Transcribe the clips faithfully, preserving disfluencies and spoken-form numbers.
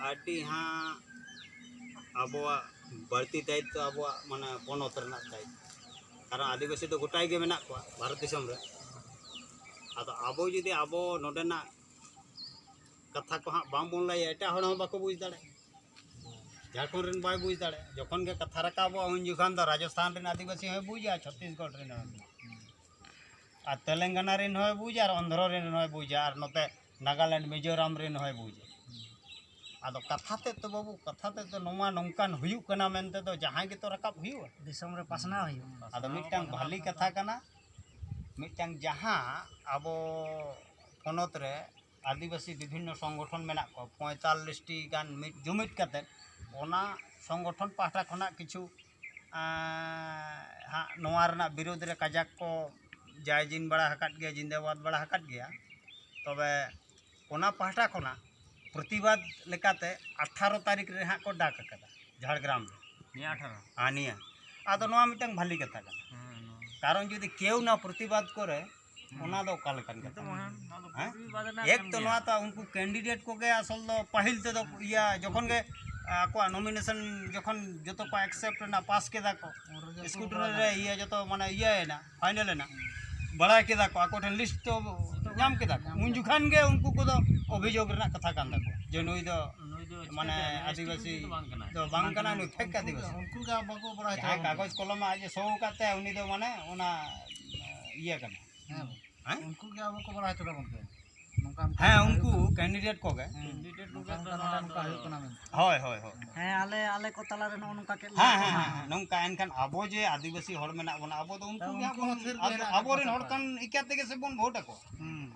ᱟᱹᱰᱤ ᱦᱟᱸᱜ ᱟᱵᱚᱣᱟᱜ ᱵᱟᱹᱲᱛᱤ ᱫᱟᱭᱤᱛᱛᱚ ᱟᱵᱚᱣᱟᱜ ᱢᱟᱱᱮ ᱯᱚᱱᱚᱛ ᱨᱮᱱᱟᱜ ᱫᱟᱭᱤᱛᱛᱚ, ᱠᱟᱨᱚᱱ ᱟᱹᱫᱤᱵᱟᱹᱥᱤ ᱫᱚ ᱜᱚᱴᱟ ᱜᱮ ᱢᱮᱱᱟᱜ ᱠᱚᱣᱟ ᱵᱷᱟᱨᱚᱛ ᱫᱤᱥᱚᱢ ᱨᱮ᱾ ᱟᱫᱚ ᱟᱵᱚ ᱡᱩᱫᱤ ᱟᱵᱚ ᱱᱚᱰᱮᱱᱟᱜ ᱠᱟᱛᱷᱟ ᱠᱚ ᱦᱟᱸᱜ ᱵᱟᱝᱵᱚᱱ ᱞᱟᱹᱭᱟ, ᱮᱴᱟᱜ ᱦᱚᱲ ᱦᱚᱸ ᱵᱟᱠᱚ ᱵᱩᱡᱽ ᱫᱟᱲᱮᱭᱟᱜᱼᱟ᱾ ᱡᱷᱟᱲᱠᱷᱚᱸᱰ ᱨᱮᱱ ᱵᱟᱭ ᱵᱩᱡᱽ ᱫᱟᱲᱮᱭᱟᱜᱼᱟ᱾ ᱡᱚᱠᱷᱚᱱ ᱜᱮ ᱠᱟᱛᱷᱟ ᱨᱟᱠᱟᱵᱚᱜᱼᱟ, ᱩᱱ ᱡᱚᱠᱷᱚᱱ ᱫᱚ ᱨᱟᱡᱚᱥᱛᱷᱟᱱ ᱨᱮᱱ ᱟᱹᱫᱤᱵᱟᱹᱥᱤ ᱦᱚᱸᱭ ᱵᱩᱡᱟ, ᱪᱷᱚᱛᱤᱥᱜᱚᱲ ᱨᱮᱱ ᱦᱚᱸᱭ ᱵᱩᱡᱟ, ᱟᱨ ᱛᱮᱞᱮᱝᱜᱟᱱᱟ ᱨᱮᱱ ᱦᱚᱸᱭ ᱵᱩᱡᱟ, ᱟᱨ ᱚᱱᱫᱷᱨᱚ ᱨᱮᱱ ᱦᱚᱸᱭ ᱵᱩᱡᱟ, ᱟᱨ ᱱᱚᱛᱮ ᱱᱟᱜᱟᱞᱮᱱᱰ, ᱢᱤᱡᱳᱨᱟᱢ ᱨᱮᱱ ᱦᱚᱸᱭ ᱵᱩᱡᱟ᱾ ᱟᱫᱚ ᱠᱟᱛᱷᱟ ᱛᱮᱫ ᱫᱚ ᱵᱟᱹᱵᱩ, ᱠᱟᱛᱷᱟ ᱛᱮᱫ ᱫᱚ ᱱᱚᱣᱟ ᱱᱚᱝᱠᱟᱱ ᱦᱩᱭᱩᱜ ᱠᱟᱱᱟ ᱢᱮᱱᱛᱮ ᱫᱚ ᱡᱟᱦᱟᱸᱭ ᱜᱮᱛᱚ ᱨᱟᱠᱟᱵ ᱦᱩᱭᱩᱜᱼᱟ᱾ ᱫᱤᱥᱚᱢ ᱨᱮ ᱯᱟᱥᱱᱟᱣ ᱦᱩᱭᱩᱜᱼᱟ᱾ ᱟᱫᱚ ᱢᱤᱫᱴᱟᱝ ᱵᱷᱟᱞᱤ ᱠᱟᱛᱷᱟ ᱠᱟᱱᱟ, ᱢᱤᱫᱴᱟᱝ ᱡᱟᱦᱟᱸ ᱟᱵᱚ ᱯᱚᱱᱚᱛ ᱨᱮ ᱟᱹᱫᱤᱵᱟᱹᱥᱤ ᱵᱤᱵᱷᱤᱱᱱᱚ ᱥᱚᱝᱜᱚᱴᱷᱚᱱ ᱢᱮᱱᱟᱜ ᱠᱚᱣᱟ, ᱯᱚᱸᱭᱛᱟᱞᱞᱤᱥ ᱴᱤ ᱜᱟᱱ ᱢᱤᱫ ᱡᱩᱢᱤᱫ ᱠᱟᱛᱮᱫ, ᱚᱱᱟ ᱥᱚᱝᱜᱚᱴᱷᱚᱱ ᱯᱟᱦᱴᱟ ᱠᱷᱚᱱᱟᱜ ᱠᱤᱪᱷᱩ ᱟᱸ, ᱦᱟᱸᱜ ᱱᱚᱣᱟ ᱨᱮᱱᱟᱜ ᱵᱤᱨᱳᱫᱷ ᱨᱮ ᱠᱟᱡᱟᱠ ᱠᱚ ᱡᱟᱭ ᱡᱤᱱ ᱵᱟᱲᱟ ᱟᱠᱟᱫ ᱜᱮᱭᱟ, ᱡᱤᱱᱫᱟᱵᱟᱫ ᱵᱟᱲᱟ ᱟᱠᱟᱫ ᱜᱮᱭᱟ᱾ ᱛᱚᱵᱮ ᱚᱱᱟ ᱯᱟᱦᱴᱟ ᱠᱷᱚᱱᱟᱜ ᱯᱨᱚᱛᱤᱵᱟᱫ ᱞᱮᱠᱟᱛᱮ ᱟᱴᱷᱟᱨᱚ ᱛᱟᱹᱨᱤᱠᱷ ᱨᱮ ᱦᱟᱸᱜ ᱠᱚ ᱰᱟᱠ ᱟᱠᱟᱫᱟ ᱡᱷᱟᱲᱜᱨᱟᱢ ᱨᱮ᱾ ᱱᱤᱭᱟᱹ ᱟᱴᱷᱟᱨᱚ? ᱦᱮᱸ, ᱱᱤᱭᱟᱹ᱾ ᱟᱫᱚ ᱱᱚᱣᱟ ᱢᱤᱫᱴᱟᱝ ᱵᱷᱟᱞᱤ ᱠᱟᱛᱷᱟ ᱠᱟᱱᱟ, ᱦᱮᱸ, ᱱᱚᱣᱟ᱾ ᱠᱟᱨᱚᱱ ᱡᱩᱫᱤ ᱠᱮᱣ ᱱᱚᱣᱟ ᱯᱨᱚᱛᱤᱵᱟᱫ ᱠᱚᱨᱮ, ᱚᱱᱟ ᱫᱚ ᱚᱠᱟ ᱞᱮᱠᱟᱱ ᱠᱟᱛᱷᱟ? ᱱᱤᱛᱚᱜ ᱢᱟ ᱦᱮᱸ, ᱱᱚᱣᱟ ᱫᱚ ᱦᱮᱸ? ᱯᱩᱨᱟᱹ ᱵᱟᱫ ᱨᱮᱱᱟᱜ ᱮᱠ ᱠᱟᱱ ᱛᱚ ᱜᱮᱭᱟ᱾ ᱱᱚᱣᱟ ᱛᱚ ᱩᱱᱠᱩ ᱠᱮᱱᱰᱤᱰᱮᱴ ᱠᱚᱜᱮ ᱟᱥᱚᱞ ᱫᱚ ᱯᱟᱹᱦᱤᱞ ᱛᱮᱫᱚ ᱤᱭᱟᱹ ᱡᱚᱠᱷᱚᱱ ᱜᱮ ᱟᱠᱚᱣᱟᱜ ᱱᱚᱢᱤᱱᱮᱥᱚᱱ ᱡᱚᱠᱷᱚᱱ ᱡᱚᱛᱚ ᱠᱚ ᱮᱠᱥᱮᱯᱴ ᱨᱮᱱᱟᱜ ᱯᱟᱥ ᱠᱮᱫᱟ ᱠᱚ, ᱥᱠᱨᱩᱴᱤᱱᱤ ᱨᱮ ᱤᱭᱟᱹ ᱡᱚᱛᱚ ᱢᱟᱱᱮ ᱤᱭᱟᱹᱭᱮᱱᱟ, ᱯᱷᱟᱭᱱᱮᱞ ᱮᱱᱟ, ᱵᱟᱲᱟᱭ ᱠᱮᱫᱟ ᱠᱚ, ᱟᱠᱚ ᱴᱷᱮᱱ ᱞᱤᱥᱴ ᱛᱚ ᱧᱟᱢ ᱠᱮᱫᱟ ᱠᱚ, ᱩᱱ ᱡᱚᱠᱷᱟᱱ ᱜᱮ ᱩᱱᱠᱩ ᱠᱚᱫᱚ ᱚᱵᱷᱤᱡᱳᱜᱽ ᱨᱮᱱᱟᱜ ᱠᱟᱛᱷᱟ ᱠᱟᱱ ᱛᱟᱠᱚᱣᱟ ᱡᱮ ᱱᱩᱭ ᱫᱚ ᱱᱩᱭ ᱫᱚ ᱢᱟᱱᱮ ᱪᱤᱠᱟᱹᱛᱮ ᱟᱹᱫᱤᱵᱟᱹᱥᱤ ᱮᱥ ᱴᱤ ᱫᱚ ᱵᱟᱝ ᱠᱟᱱᱟᱭ᱾ ᱫᱚ ᱵᱟᱝ ᱠᱟᱱᱟ, ᱱᱩᱭ ᱯᱷᱮᱠ ᱟᱹᱫᱤᱵᱟᱹᱥᱤ᱾ ᱩᱱᱠᱩ ᱜᱮ ᱵᱟᱠᱚ ᱵᱟᱲᱟᱭ ᱡᱟᱦᱟᱸᱭ ᱛᱟᱵᱚᱱᱟ᱾ ᱠᱟᱜᱚᱡᱽ ᱠᱚᱞᱚᱢ ᱟᱡ ᱮ ᱥᱳ ᱟᱠᱟᱫ ᱛᱟᱭᱟ, ᱩᱱᱤ ᱫᱚ ᱢᱟᱱᱮ ᱚᱱᱟ ᱤᱭᱟᱹ ᱠᱟᱱᱟ᱾ ᱦᱮᱸ᱾ ᱦᱮᱸ? ᱩᱱᱠᱩ ᱜᱮ ᱟᱵᱚ ᱠᱚ ᱵᱟᱲᱟᱭ ᱦᱚᱪᱚ ᱠᱟᱵᱚᱱ ᱠᱟᱱᱟ᱾ ᱱᱚᱝᱠᱟ ᱱᱚᱝᱠᱟ ᱦᱮᱸ, ᱦᱩᱭᱩᱜ ᱩᱱᱠᱩ ᱠᱟᱱᱟ᱾ ᱠᱮᱱᱰᱤᱰᱮᱴ ᱠᱚᱜᱮ᱾ ᱦᱮᱸ᱾ ᱠᱮᱱᱰᱤᱰᱮᱴ ᱱᱚᱝᱠᱟ ᱠᱚᱜᱮ ᱱᱚᱝᱠᱟ ᱛᱚ ᱱᱚᱰᱮ ᱱᱚᱣᱟ ᱱᱚᱝᱠᱟ ᱫᱚ ᱦᱩᱭᱩᱜ ᱠᱟᱱᱟ ᱢᱮᱱᱛᱮ᱾ ᱦᱳᱭ, ᱦᱳᱭ, ᱦᱳᱭ᱾ ᱦᱮᱸ, ᱟᱞᱮ, ᱟᱞᱮ ᱠᱚ ᱛᱟᱞᱟ ᱨᱮ ᱱᱚᱜᱼᱚ ᱱᱚᱝᱠᱟ ᱪᱮᱫ ᱦᱮᱸ, ᱞᱮᱠᱟ ᱦᱮᱸ, ᱠᱚ ᱦᱮᱸ, ᱦᱮᱸ᱾ ᱱᱚᱝᱠᱟ ᱮᱱᱠᱷᱟᱱ ᱟᱵᱚ ᱡᱮ ᱟᱹᱫᱤᱵᱟᱹᱥᱤ ᱦᱚᱲ ᱢᱮᱱᱟᱜ ᱵᱚᱱᱟ, ᱟᱵᱚ ᱫᱚ ᱩᱱᱠᱩ ᱦᱮᱸ, ᱜᱮ ᱩᱱᱠᱩ ᱦᱟᱸᱜ ᱦᱚᱸ ᱵᱚᱱ, ᱛᱷᱤᱨ ᱜᱮ ᱟᱫᱚ ᱦᱮᱱᱟᱜ ᱟᱠᱚ ᱟᱵᱚᱨᱮᱱ ᱦᱚᱲ ᱥᱟᱯᱟᱵ᱾ ᱠᱟᱱ ᱤᱠᱟᱹ ᱛᱮᱜᱮ ᱥᱮ ᱵᱚᱱ ᱵᱷᱳᱴ ᱟᱠᱚᱣᱟ᱾ ᱦᱩᱸ᱾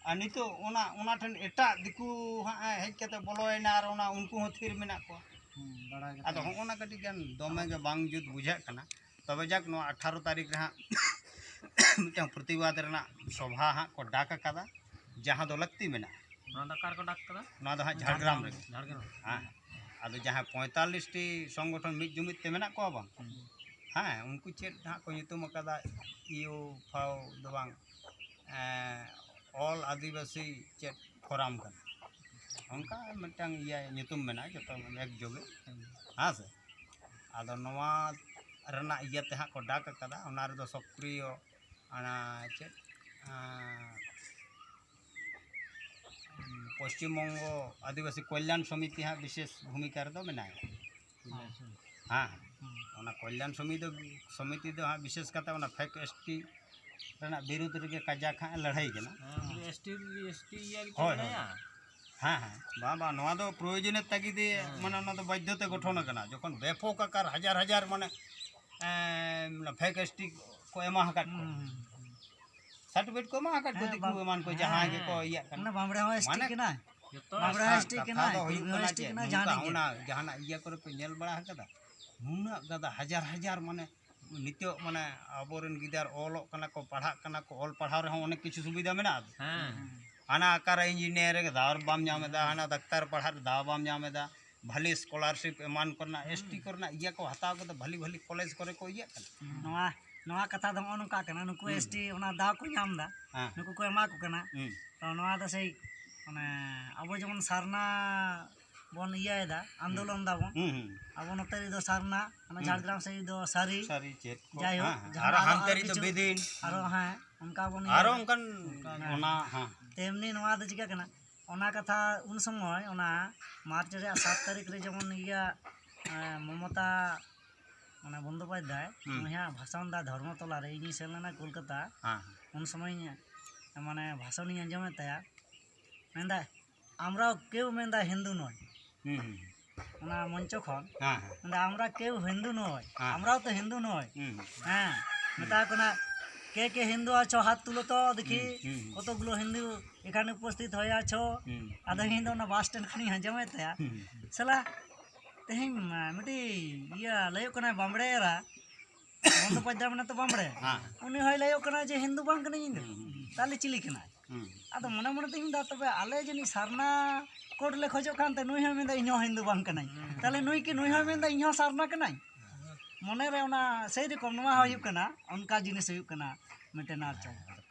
ᱟᱨ ᱱᱤᱛᱚᱜ ᱚᱱᱟ, ᱚᱱᱟ ᱴᱷᱮᱱ ᱮᱴᱟᱜ ᱫᱤᱠᱩ ᱦᱟᱸᱜ ᱮ ᱦᱮᱡ ᱠᱟᱛᱮ ᱵᱚᱞᱚᱭᱮᱱᱟ ᱟᱨ ᱚᱱᱟ ᱩᱱᱠᱩ ᱦᱚᱸ ᱛᱷᱤᱨ ᱢᱮᱱᱟᱜ ᱠᱚᱣᱟ᱾ ᱦᱩᱸ, ᱵᱟᱲᱟᱭ ᱠᱟᱛᱮ ᱟᱫᱚ ᱦᱚᱸ᱾ ᱦᱚᱸᱜᱼᱚ ᱱᱟ ᱠᱟᱹᱴᱤᱡ ᱜᱟᱱ ᱫᱚᱢᱮ ᱜᱮ ᱵᱟᱝ ᱡᱩᱛ ᱵᱩᱡᱷᱟᱹᱜ ᱠᱟᱱᱟ᱾ ᱛᱚᱵᱮ ᱡᱟᱠ, ᱱᱚᱣᱟ ᱟᱴᱷᱟᱨᱚ ᱛᱟᱹᱨᱤᱠᱷ ᱨᱮ ᱦᱟᱸᱜ ᱢᱤᱫᱴᱟᱝ ᱯᱨᱚᱛᱤᱵᱟᱫ ᱨᱮᱱᱟᱜ ᱥᱚᱵᱷᱟ ᱦᱟᱸᱜ ᱠᱚ ᱰᱟᱠ ᱟᱠᱟᱫᱟ, ᱡᱟᱦᱟᱸ ᱫᱚ ᱞᱟᱹᱠᱛᱤ ᱢᱮᱱᱟᱜᱼᱟ᱾ ᱱᱚᱣᱟ ᱫᱚ ᱚᱠᱟ ᱨᱮᱠᱚ ᱰᱟᱠ ᱠᱟᱫᱟ? ᱱᱚᱣᱟ ᱫᱚ ᱦᱟᱸᱜ ᱡᱷᱟᱲᱜᱨᱟᱢ ᱨᱮᱜᱮ᱾ ᱡᱷᱟᱲᱜᱨᱟᱢ᱾ ᱦᱮᱸ᱾ ᱟᱫᱚ ᱡᱟᱦᱟᱸ ᱯᱚᱸᱭᱛᱟᱞᱞᱤᱥ ᱴᱤ ᱥᱚᱝᱜᱚᱴᱷᱚᱱ ᱢᱤᱫ ᱡᱩᱢᱤᱫ ᱛᱮ ᱢᱮᱱᱟᱜ ᱠᱚᱣᱟ ᱵᱟᱝ? ᱦᱩᱸ᱾ ᱦᱮᱸ, ᱩᱱᱠᱩ ᱪᱮᱫ ᱦᱟᱸᱜ ᱠᱚ ᱧᱩᱛᱩᱢ ᱟᱠᱟᱫᱟ, ᱤᱭᱩ ᱯᱷᱟᱣ ᱫᱚ ᱵᱟᱝ, ᱮᱸ, ᱚᱞ ᱟᱹᱫᱤᱵᱟᱹᱥᱤ ᱪᱮᱫ ᱯᱷᱳᱨᱟᱢ ᱠᱟᱱᱟ᱾ ᱚᱱᱠᱟ ᱢᱤᱫᱴᱟᱝ ᱤᱭᱟᱹ ᱧᱩᱛᱩᱢ ᱢᱮᱱᱟᱜᱼᱟ, ᱡᱚᱛᱚ ᱮᱠ ᱡᱳᱜᱮ᱾ ᱦᱮᱸ ᱥᱮ? ᱟᱫᱚ ᱱᱚᱣᱟ ᱨᱮᱱᱟᱜ ᱤᱭᱟᱹ ᱛᱮ ᱦᱟᱸᱜ ᱠᱚ ᱰᱟᱠ ᱟᱠᱟᱫᱟ, ᱚᱱᱟ ᱨᱮᱫᱚ ᱥᱚᱠᱨᱤᱭᱚ, ᱚᱱᱟ ᱪᱮᱫ, ᱟᱸ, ᱯᱚᱥᱪᱤᱢ ᱵᱚᱝᱜᱚ ᱟᱹᱫᱤᱵᱟᱹᱥᱤ ᱠᱚᱞᱭᱟᱱ ᱥᱚᱢᱤᱛᱤ ᱦᱟᱸᱜ ᱵᱤᱥᱮᱥ ᱵᱷᱩᱢᱤᱠᱟ ᱨᱮᱫᱚ ᱢᱮᱱᱟᱭᱟ᱾ ᱦᱮᱸ, ᱦᱮᱸ᱾ ᱚᱱᱟ ᱠᱚᱞᱭᱟᱱ ᱥᱚᱢᱤ ᱫᱚ, ᱥᱚᱢᱤᱛᱤ ᱫᱚ ᱦᱟᱸᱜ ᱵᱤᱥᱮᱥ ᱠᱟᱛᱮ ᱚᱱᱟ ᱯᱷᱮᱠ ᱮᱥ ᱴᱤ ᱨᱮᱱᱟᱜ ᱵᱤᱨᱩᱫᱽ ᱨᱮᱜᱮ ᱠᱟᱡᱟᱠ ᱦᱟᱸᱜ ᱮ ᱞᱟᱹᱲᱦᱟᱹᱭ ᱠᱟᱱᱟ᱾ ᱦᱮᱸ, ᱩᱱᱤ ᱫᱚ ᱮᱥ ᱴᱤ, ᱮᱥ ᱴᱤ ᱤᱭᱟᱹ ᱜᱮ ᱦᱳᱭ, ᱦᱳᱭ᱾ ᱢᱮᱱᱟᱭᱟ᱾ ᱦᱮᱸ, ᱦᱮᱸ᱾ ᱵᱟᱝ, ᱵᱟᱝ, ᱱᱚᱣᱟ ᱫᱚ ᱯᱨᱚᱭᱳᱡᱚᱱᱮᱨ ᱛᱟᱜᱤᱫ ᱮ, ᱦᱮᱸ᱾ ᱢᱟᱱᱮ ᱚᱱᱟ ᱫᱚ ᱵᱟᱫᱽᱫᱷᱚ ᱛᱮ ᱜᱚᱴᱷᱚᱱ ᱟᱠᱟᱱᱟ᱾ ᱡᱚᱠᱷᱚᱱ ᱵᱮᱯᱚᱠ ᱟᱠᱟᱨ ᱦᱟᱡᱟᱨ ᱦᱟᱡᱟᱨ ᱢᱟᱱᱮ, ᱮᱸ, ᱯᱷᱮᱠ ᱮᱥ ᱴᱤ ᱠᱚ ᱮᱢᱟ ᱟᱠᱟᱫ ᱠᱚᱣᱟ᱾ ᱦᱩᱸ, ᱦᱩᱸ, ᱦᱩᱸ᱾ ᱥᱟᱨᱴᱤᱯᱷᱤᱠᱮᱴ ᱠᱚ ᱮᱢᱟ ᱟᱠᱟᱫ ᱠᱚᱣᱟ, ᱦᱮᱸ, ᱫᱤᱠᱩ ᱵᱟᱝ, ᱮᱢᱟᱱ ᱠᱚ ᱦᱮᱸ, ᱡᱟᱦᱟᱸᱭ ᱦᱮᱸ᱾ ᱜᱮᱠᱚ ᱤᱭᱟᱹᱜ ᱠᱟᱱᱟ᱾ ᱚᱱᱟ ᱵᱟᱢᱵᱽᱲᱮ ᱦᱚᱸ ᱮᱥ ᱴᱤ ᱢᱟᱱᱮ ᱠᱟᱱᱟᱭ᱾ ᱡᱚᱛᱚ ᱵᱟᱢᱵᱽᱲᱮ ᱦᱚᱸ ᱠᱟᱛᱷᱟ, ᱮᱥ ᱴᱤ ᱠᱟᱛᱷᱟ ᱠᱟᱱᱟᱭ, ᱫᱚ ᱦᱩᱭᱩᱜ ᱠᱩᱲᱢᱤ ᱦᱚᱸ ᱠᱟᱱᱟ ᱮᱥ ᱴᱤ ᱡᱮ ᱠᱟᱱᱟᱭ, ᱱᱚᱝᱠᱟ ᱡᱟᱦᱟᱱᱤᱡ ᱜᱮ᱾ ᱚᱱᱟ ᱡᱟᱦᱟᱱᱟᱜ ᱤᱭᱟᱹ ᱠᱚᱨᱮ ᱯᱮ ᱧᱮᱞ ᱵᱟᱲᱟ ᱟᱠᱟᱫᱟ? ᱱᱩᱱᱟᱹᱜ ᱜᱟᱫᱟ ᱦᱟᱡᱟᱨ ᱦᱟᱡᱟᱨ ᱢᱟᱱᱮ ᱱᱤᱛᱚᱜ ᱢᱟᱱᱮ ᱟᱵᱚᱨᱮᱱ ᱜᱤᱫᱟᱹᱨ ᱚᱞᱚᱜ ᱠᱟᱱᱟ ᱠᱚ, ᱯᱟᱲᱦᱟᱜ ᱠᱟᱱᱟ ᱠᱚ, ᱚᱞ ᱯᱟᱲᱦᱟᱣ ᱨᱮᱦᱚᱸ ᱚᱱᱮᱠ ᱠᱤᱪᱷᱩ ᱥᱩᱵᱤᱫᱷᱟ ᱢᱮᱱᱟᱜᱼᱟ᱾ ᱦᱮᱸ᱾ ᱦᱟᱱᱟ ᱚᱠᱟᱨᱮ ᱤᱧᱡᱤᱱᱤᱭᱟᱨᱤᱝ ᱫᱟᱣ ᱵᱟᱢ ᱧᱟᱢ ᱮᱫᱟ, ᱦᱮᱸ᱾ ᱦᱟᱱᱟ ᱰᱟᱠᱛᱟᱨ ᱯᱟᱲᱦᱟᱜ ᱨᱮ ᱫᱟᱣ ᱵᱟᱢ ᱧᱟᱢ ᱮᱫᱟ, ᱵᱷᱟᱹᱞᱤ ᱥᱠᱚᱞᱟᱨᱥᱤᱯ ᱮᱢᱟᱱ ᱠᱚᱨᱮᱱᱟᱜ, ᱦᱩᱸ᱾ ᱮᱥ ᱴᱤ ᱠᱚᱨᱮᱱᱟᱜ ᱤᱭᱟᱹ ᱠᱚ ᱦᱟᱛᱟᱣ ᱠᱟᱛᱮ ᱵᱷᱟᱹᱞᱤ ᱵᱷᱟᱹᱞᱤ ᱠᱚᱞᱮᱡᱽ ᱠᱚᱨᱮ ᱠᱚ ᱤᱭᱟᱹᱜ ᱠᱟᱱᱟ᱾ ᱱᱚᱣᱟ, ᱱᱚᱣᱟ ᱠᱟᱛᱷᱟ ᱫᱚ ᱱᱚᱜᱼᱚ ᱱᱚᱝᱠᱟ ᱠᱟᱱᱟ, ᱱᱩᱠᱩ ᱦᱩᱸ᱾ ᱮᱥ ᱴᱤ ᱚᱱᱟ ᱫᱟᱣ ᱠᱚ ᱧᱟᱢ ᱮᱫᱟ, ᱦᱮᱸ᱾ ᱱᱩᱠᱩ ᱠᱚ ᱮᱢᱟ ᱠᱚ ᱠᱟᱱᱟ᱾ ᱦᱩᱸ᱾ ᱛᱚ ᱱᱚᱣᱟ ᱫᱚ ᱥᱮᱭ, ᱢᱟᱱᱮ, ᱟᱵᱚ ᱡᱮᱢᱚᱱ ᱥᱟᱨᱱᱟ ᱵᱚᱱ ᱤᱭᱟᱹᱭᱮᱫᱟ, ᱦᱩᱸ᱾ ᱟᱱᱫᱳᱞᱚᱱ ᱫᱟᱵᱚᱱ, ᱦᱩᱸ, ᱦᱩᱸ᱾ ᱟᱵᱚ ᱱᱚᱛᱮ ᱨᱮᱫᱚ ᱥᱟᱨᱱᱟ, ᱚᱱᱟ ᱦᱩᱸ᱾ ᱡᱷᱟᱲᱜᱨᱟᱢ ᱥᱮᱫ ᱫᱚ ᱥᱟᱹᱨᱤ, ᱥᱟᱹᱨᱤ ᱪᱮᱫ ᱠᱚ, ᱡᱟᱭᱦᱳᱠ, ᱦᱮᱸ, ᱦᱮᱸ᱾ ᱡᱟᱦᱟᱸ ᱟᱨᱚ ᱟᱨᱚ ᱦᱟᱱᱛᱮ ᱟᱨᱚ ᱨᱮ ᱫᱚ ᱠᱤᱪᱷᱩ, ᱵᱤᱫᱤᱱ᱾ ᱟᱨᱚ, ᱦᱮᱸ, ᱚᱱᱠᱟ ᱵᱚᱱ ᱟᱨᱚ ᱤᱭᱟᱹᱭᱟ᱾ ᱚᱱᱠᱟᱱ ᱦᱮᱸ᱾ ᱚᱱᱟ, ᱦᱮᱸ᱾ ᱛᱮᱢᱱᱤ ᱱᱚᱣᱟ ᱫᱚ ᱪᱤᱠᱟᱹᱜ ᱠᱟᱱᱟ, ᱚᱱᱟ ᱠᱟᱛᱷᱟ ᱩᱱ ᱥᱚᱢᱚᱭ, ᱚᱱᱟ ᱢᱟᱨᱪ ᱨᱮᱭᱟᱜ ᱥᱟᱛ ᱛᱟᱹᱨᱤᱠᱷ ᱨᱮ ᱡᱮᱢᱚᱱ ᱤᱭᱟᱹ, ᱮᱸ, ᱢᱚᱢᱚᱛᱟ, ᱢᱟᱱᱮ ᱵᱚᱱᱫᱳᱯᱟᱫᱽᱫᱷᱟᱭ, ᱦᱩᱸ᱾ ᱩᱱᱤᱭᱟᱜ ᱵᱷᱟᱥᱚᱱ ᱫᱟ ᱫᱷᱚᱨᱢᱚᱛᱚᱞᱟ ᱨᱮ, ᱤᱧᱤᱧ ᱥᱮᱱ ᱞᱮᱱᱟ ᱠᱳᱞᱠᱟᱛᱟ᱾ ᱦᱮᱸ, ᱦᱮᱸ᱾ ᱩᱱ ᱥᱚᱢᱚᱭ ᱤᱧ, ᱢᱟᱱᱮ, ᱵᱷᱟᱥᱚᱱᱤᱧ ᱟᱸᱡᱚᱢᱮᱫ ᱛᱟᱭᱟ, ᱢᱮᱱᱫᱟᱭ, "আমরাও কেউ", ᱢᱮᱱᱫᱟᱭ, "হিন্দু নয়।" ᱦᱩᱸ, ᱦᱩᱸ᱾ ᱚᱱᱟ ᱢᱚᱧᱪᱚ ᱠᱷᱚᱱ, ᱦᱮᱸ, ᱦᱮᱸ᱾ ᱢᱮᱱᱫᱟᱭ, "আমরাও কেউ হিন্দু নয়, ᱦᱮᱸ᱾ আমরাও তো হিন্দু নয়।" ᱦᱩᱸ, ᱦᱩᱸ᱾ ᱦᱮᱸ, ᱦᱩᱸ᱾ ᱢᱮᱛᱟ ᱠᱚ ᱠᱟᱱᱟ, "কে কে হিন্দু আছো, হাত তুলো তো দেখি, হুম, হুম, হুম। কতগুলো হিন্দু এখানে উপস্থিত হয়ে আছো?" হুম। ᱟᱫᱚ ᱤᱧ ᱫᱚ ᱚᱱᱟ ᱵᱟᱥ ᱥᱴᱮᱱᱰ ᱠᱷᱚᱱᱤᱧ ᱟᱸᱡᱚᱢᱮᱫ ᱛᱟᱭᱟ, ᱦᱩᱸ, ᱦᱩᱸ᱾ ᱥᱟᱞᱟ, ᱛᱮᱦᱮᱧ ᱢᱟ ᱢᱤᱫᱴᱤᱡ ᱤᱭᱟᱹ ᱞᱟᱹᱭᱚᱜ ᱠᱟᱱᱟᱭ ᱵᱟᱢᱵᱲᱮ ᱮᱨᱟ, ᱵᱚᱱᱫᱳᱯᱟᱫᱽᱫᱷᱟᱭ ᱢᱮᱱᱟᱭ ᱛᱚ ᱵᱟᱢᱵᱲᱮ᱾ ᱦᱮᱸ᱾ ᱩᱱᱤ ᱦᱚᱸᱭ ᱞᱟᱹᱭᱚᱜ ᱠᱟᱱᱟ ᱡᱮ ᱦᱤᱱᱫᱩ ᱵᱟᱝ ᱠᱟᱹᱱᱟᱹᱧ ᱤᱧ ᱫᱚ᱾ ᱦᱩᱸ, ᱦᱩᱸ᱾ ᱛᱟᱦᱞᱮ ᱪᱤᱞᱤ ᱠᱟᱱᱟᱭ? ᱦᱩᱸ᱾ ᱟᱫᱚ ᱢᱚᱱᱮ ᱢᱚᱱᱮ ᱛᱤᱧ ᱢᱮᱱᱫᱟ, ᱛᱚᱵᱮ ᱟᱞᱮ ᱡᱟᱹᱱᱤᱡ ᱥᱟᱨᱱᱟ ᱠᱳᱰ ᱞᱮ ᱠᱷᱚᱡᱚᱜ ᱠᱟᱱᱛᱮ, ᱱᱩᱭ ᱦᱚᱸᱭ ᱢᱮᱱᱫᱟ ᱤᱧ ᱦᱚᱸ ᱦᱤᱱᱫᱩ ᱵᱟᱝ ᱠᱟᱹᱱᱟᱹᱧ᱾ ᱦᱩᱸ᱾ ᱛᱟᱦᱞᱮ ᱱᱩᱭ ᱠᱤ, ᱱᱩᱭ ᱦᱚᱸᱭ ᱢᱮᱱᱫᱟ ᱤᱧ ᱦᱚᱸ ᱥᱟᱨᱱᱟ ᱠᱟᱹᱱᱟᱹᱧ? ᱢᱚᱱᱮᱨᱮ ᱚᱱᱟ ᱥᱮᱭ ᱨᱚᱠᱚᱢ ᱱᱚᱣᱟ ᱦᱚᱸ ᱦᱩᱭᱩᱜ ᱠᱟᱱᱟ, ᱚᱱᱠᱟ ᱡᱤᱱᱤᱥ ᱦᱩᱭᱩᱜ ᱠᱟᱱᱟ ᱢᱤᱫᱴᱮᱱ ᱟᱨ ᱪᱮᱫ᱾